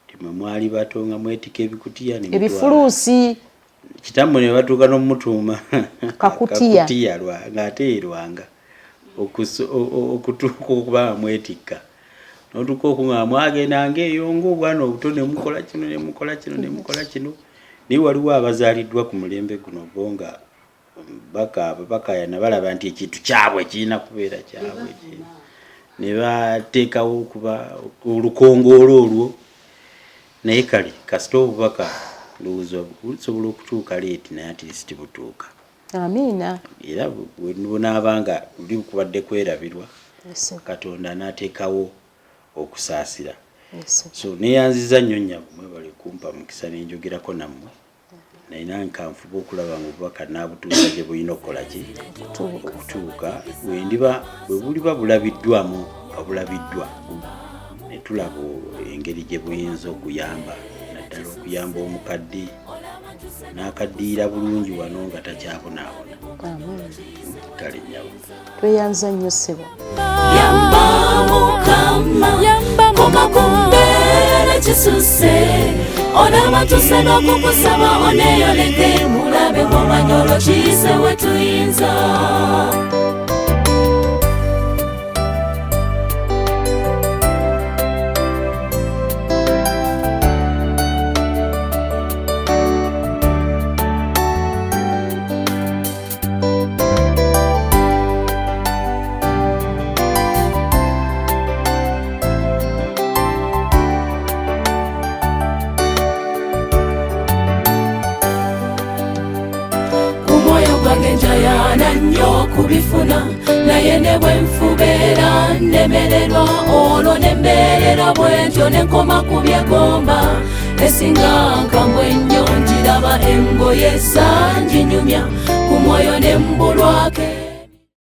nti mwe mwali bato nga mwetika ebikutiya ne mutwala. Ebifuluusi. Kitammwe ne batuuka n'omutuuma Kakutiya. Kakutiya ng'ate ye Lwanga. Okutuuka okuba nga mwetikka. N'otuuka okuŋŋamba mwagendanga eyo ng'obwana obuto ne mukola kino ne mukola kino ne mukola kino. Naye waliwo abazaaliddwa ku mulembe guno bo nga bakaaba bakaayana balaba nti ekintu kyabwe kirina kubeera kyabwe ne bateekawo okuba olukongoolo olwo. Naye kale kasita obubaka ndowooza busobola okutuuka leeti naye at least butuuka. Amiina. Era bunaaba nga luli kubadde kwerabirwa, Katonda anaateekawo okusaasira. So neeyanziza nnyo nnyabo, mwebale kumpa mukisa ne njogerako nammwe. Naye nange kanfube okulaba nga obubaka naabutuusa gye bulina okukola ki? Okutuuka. Bwe buliba bulabiddwamu nga bulabiddwa, ne tulaba engeri gye buyinza okuyamba, naddala okuyamba omukadde n'akaddiira bulungi wano nga takyabonaabona. Kale nnyabo. Tweyanza nnyo ssebo. Yamba Mukama, koma ku mbeera kisuse, onaabatuuse n'okukusaba oneeyoleke, mulabe ng'omanyolo kiyise we tuyinza. Kubifuna naye ne bwe nfubeera nnemererwa olwo ne mbeerera bwe ntyo ne nkoma ku byegomba esinga nkambwe ennyo ngiraba engoye zanginyumya ku mwoyo ne mbulwako.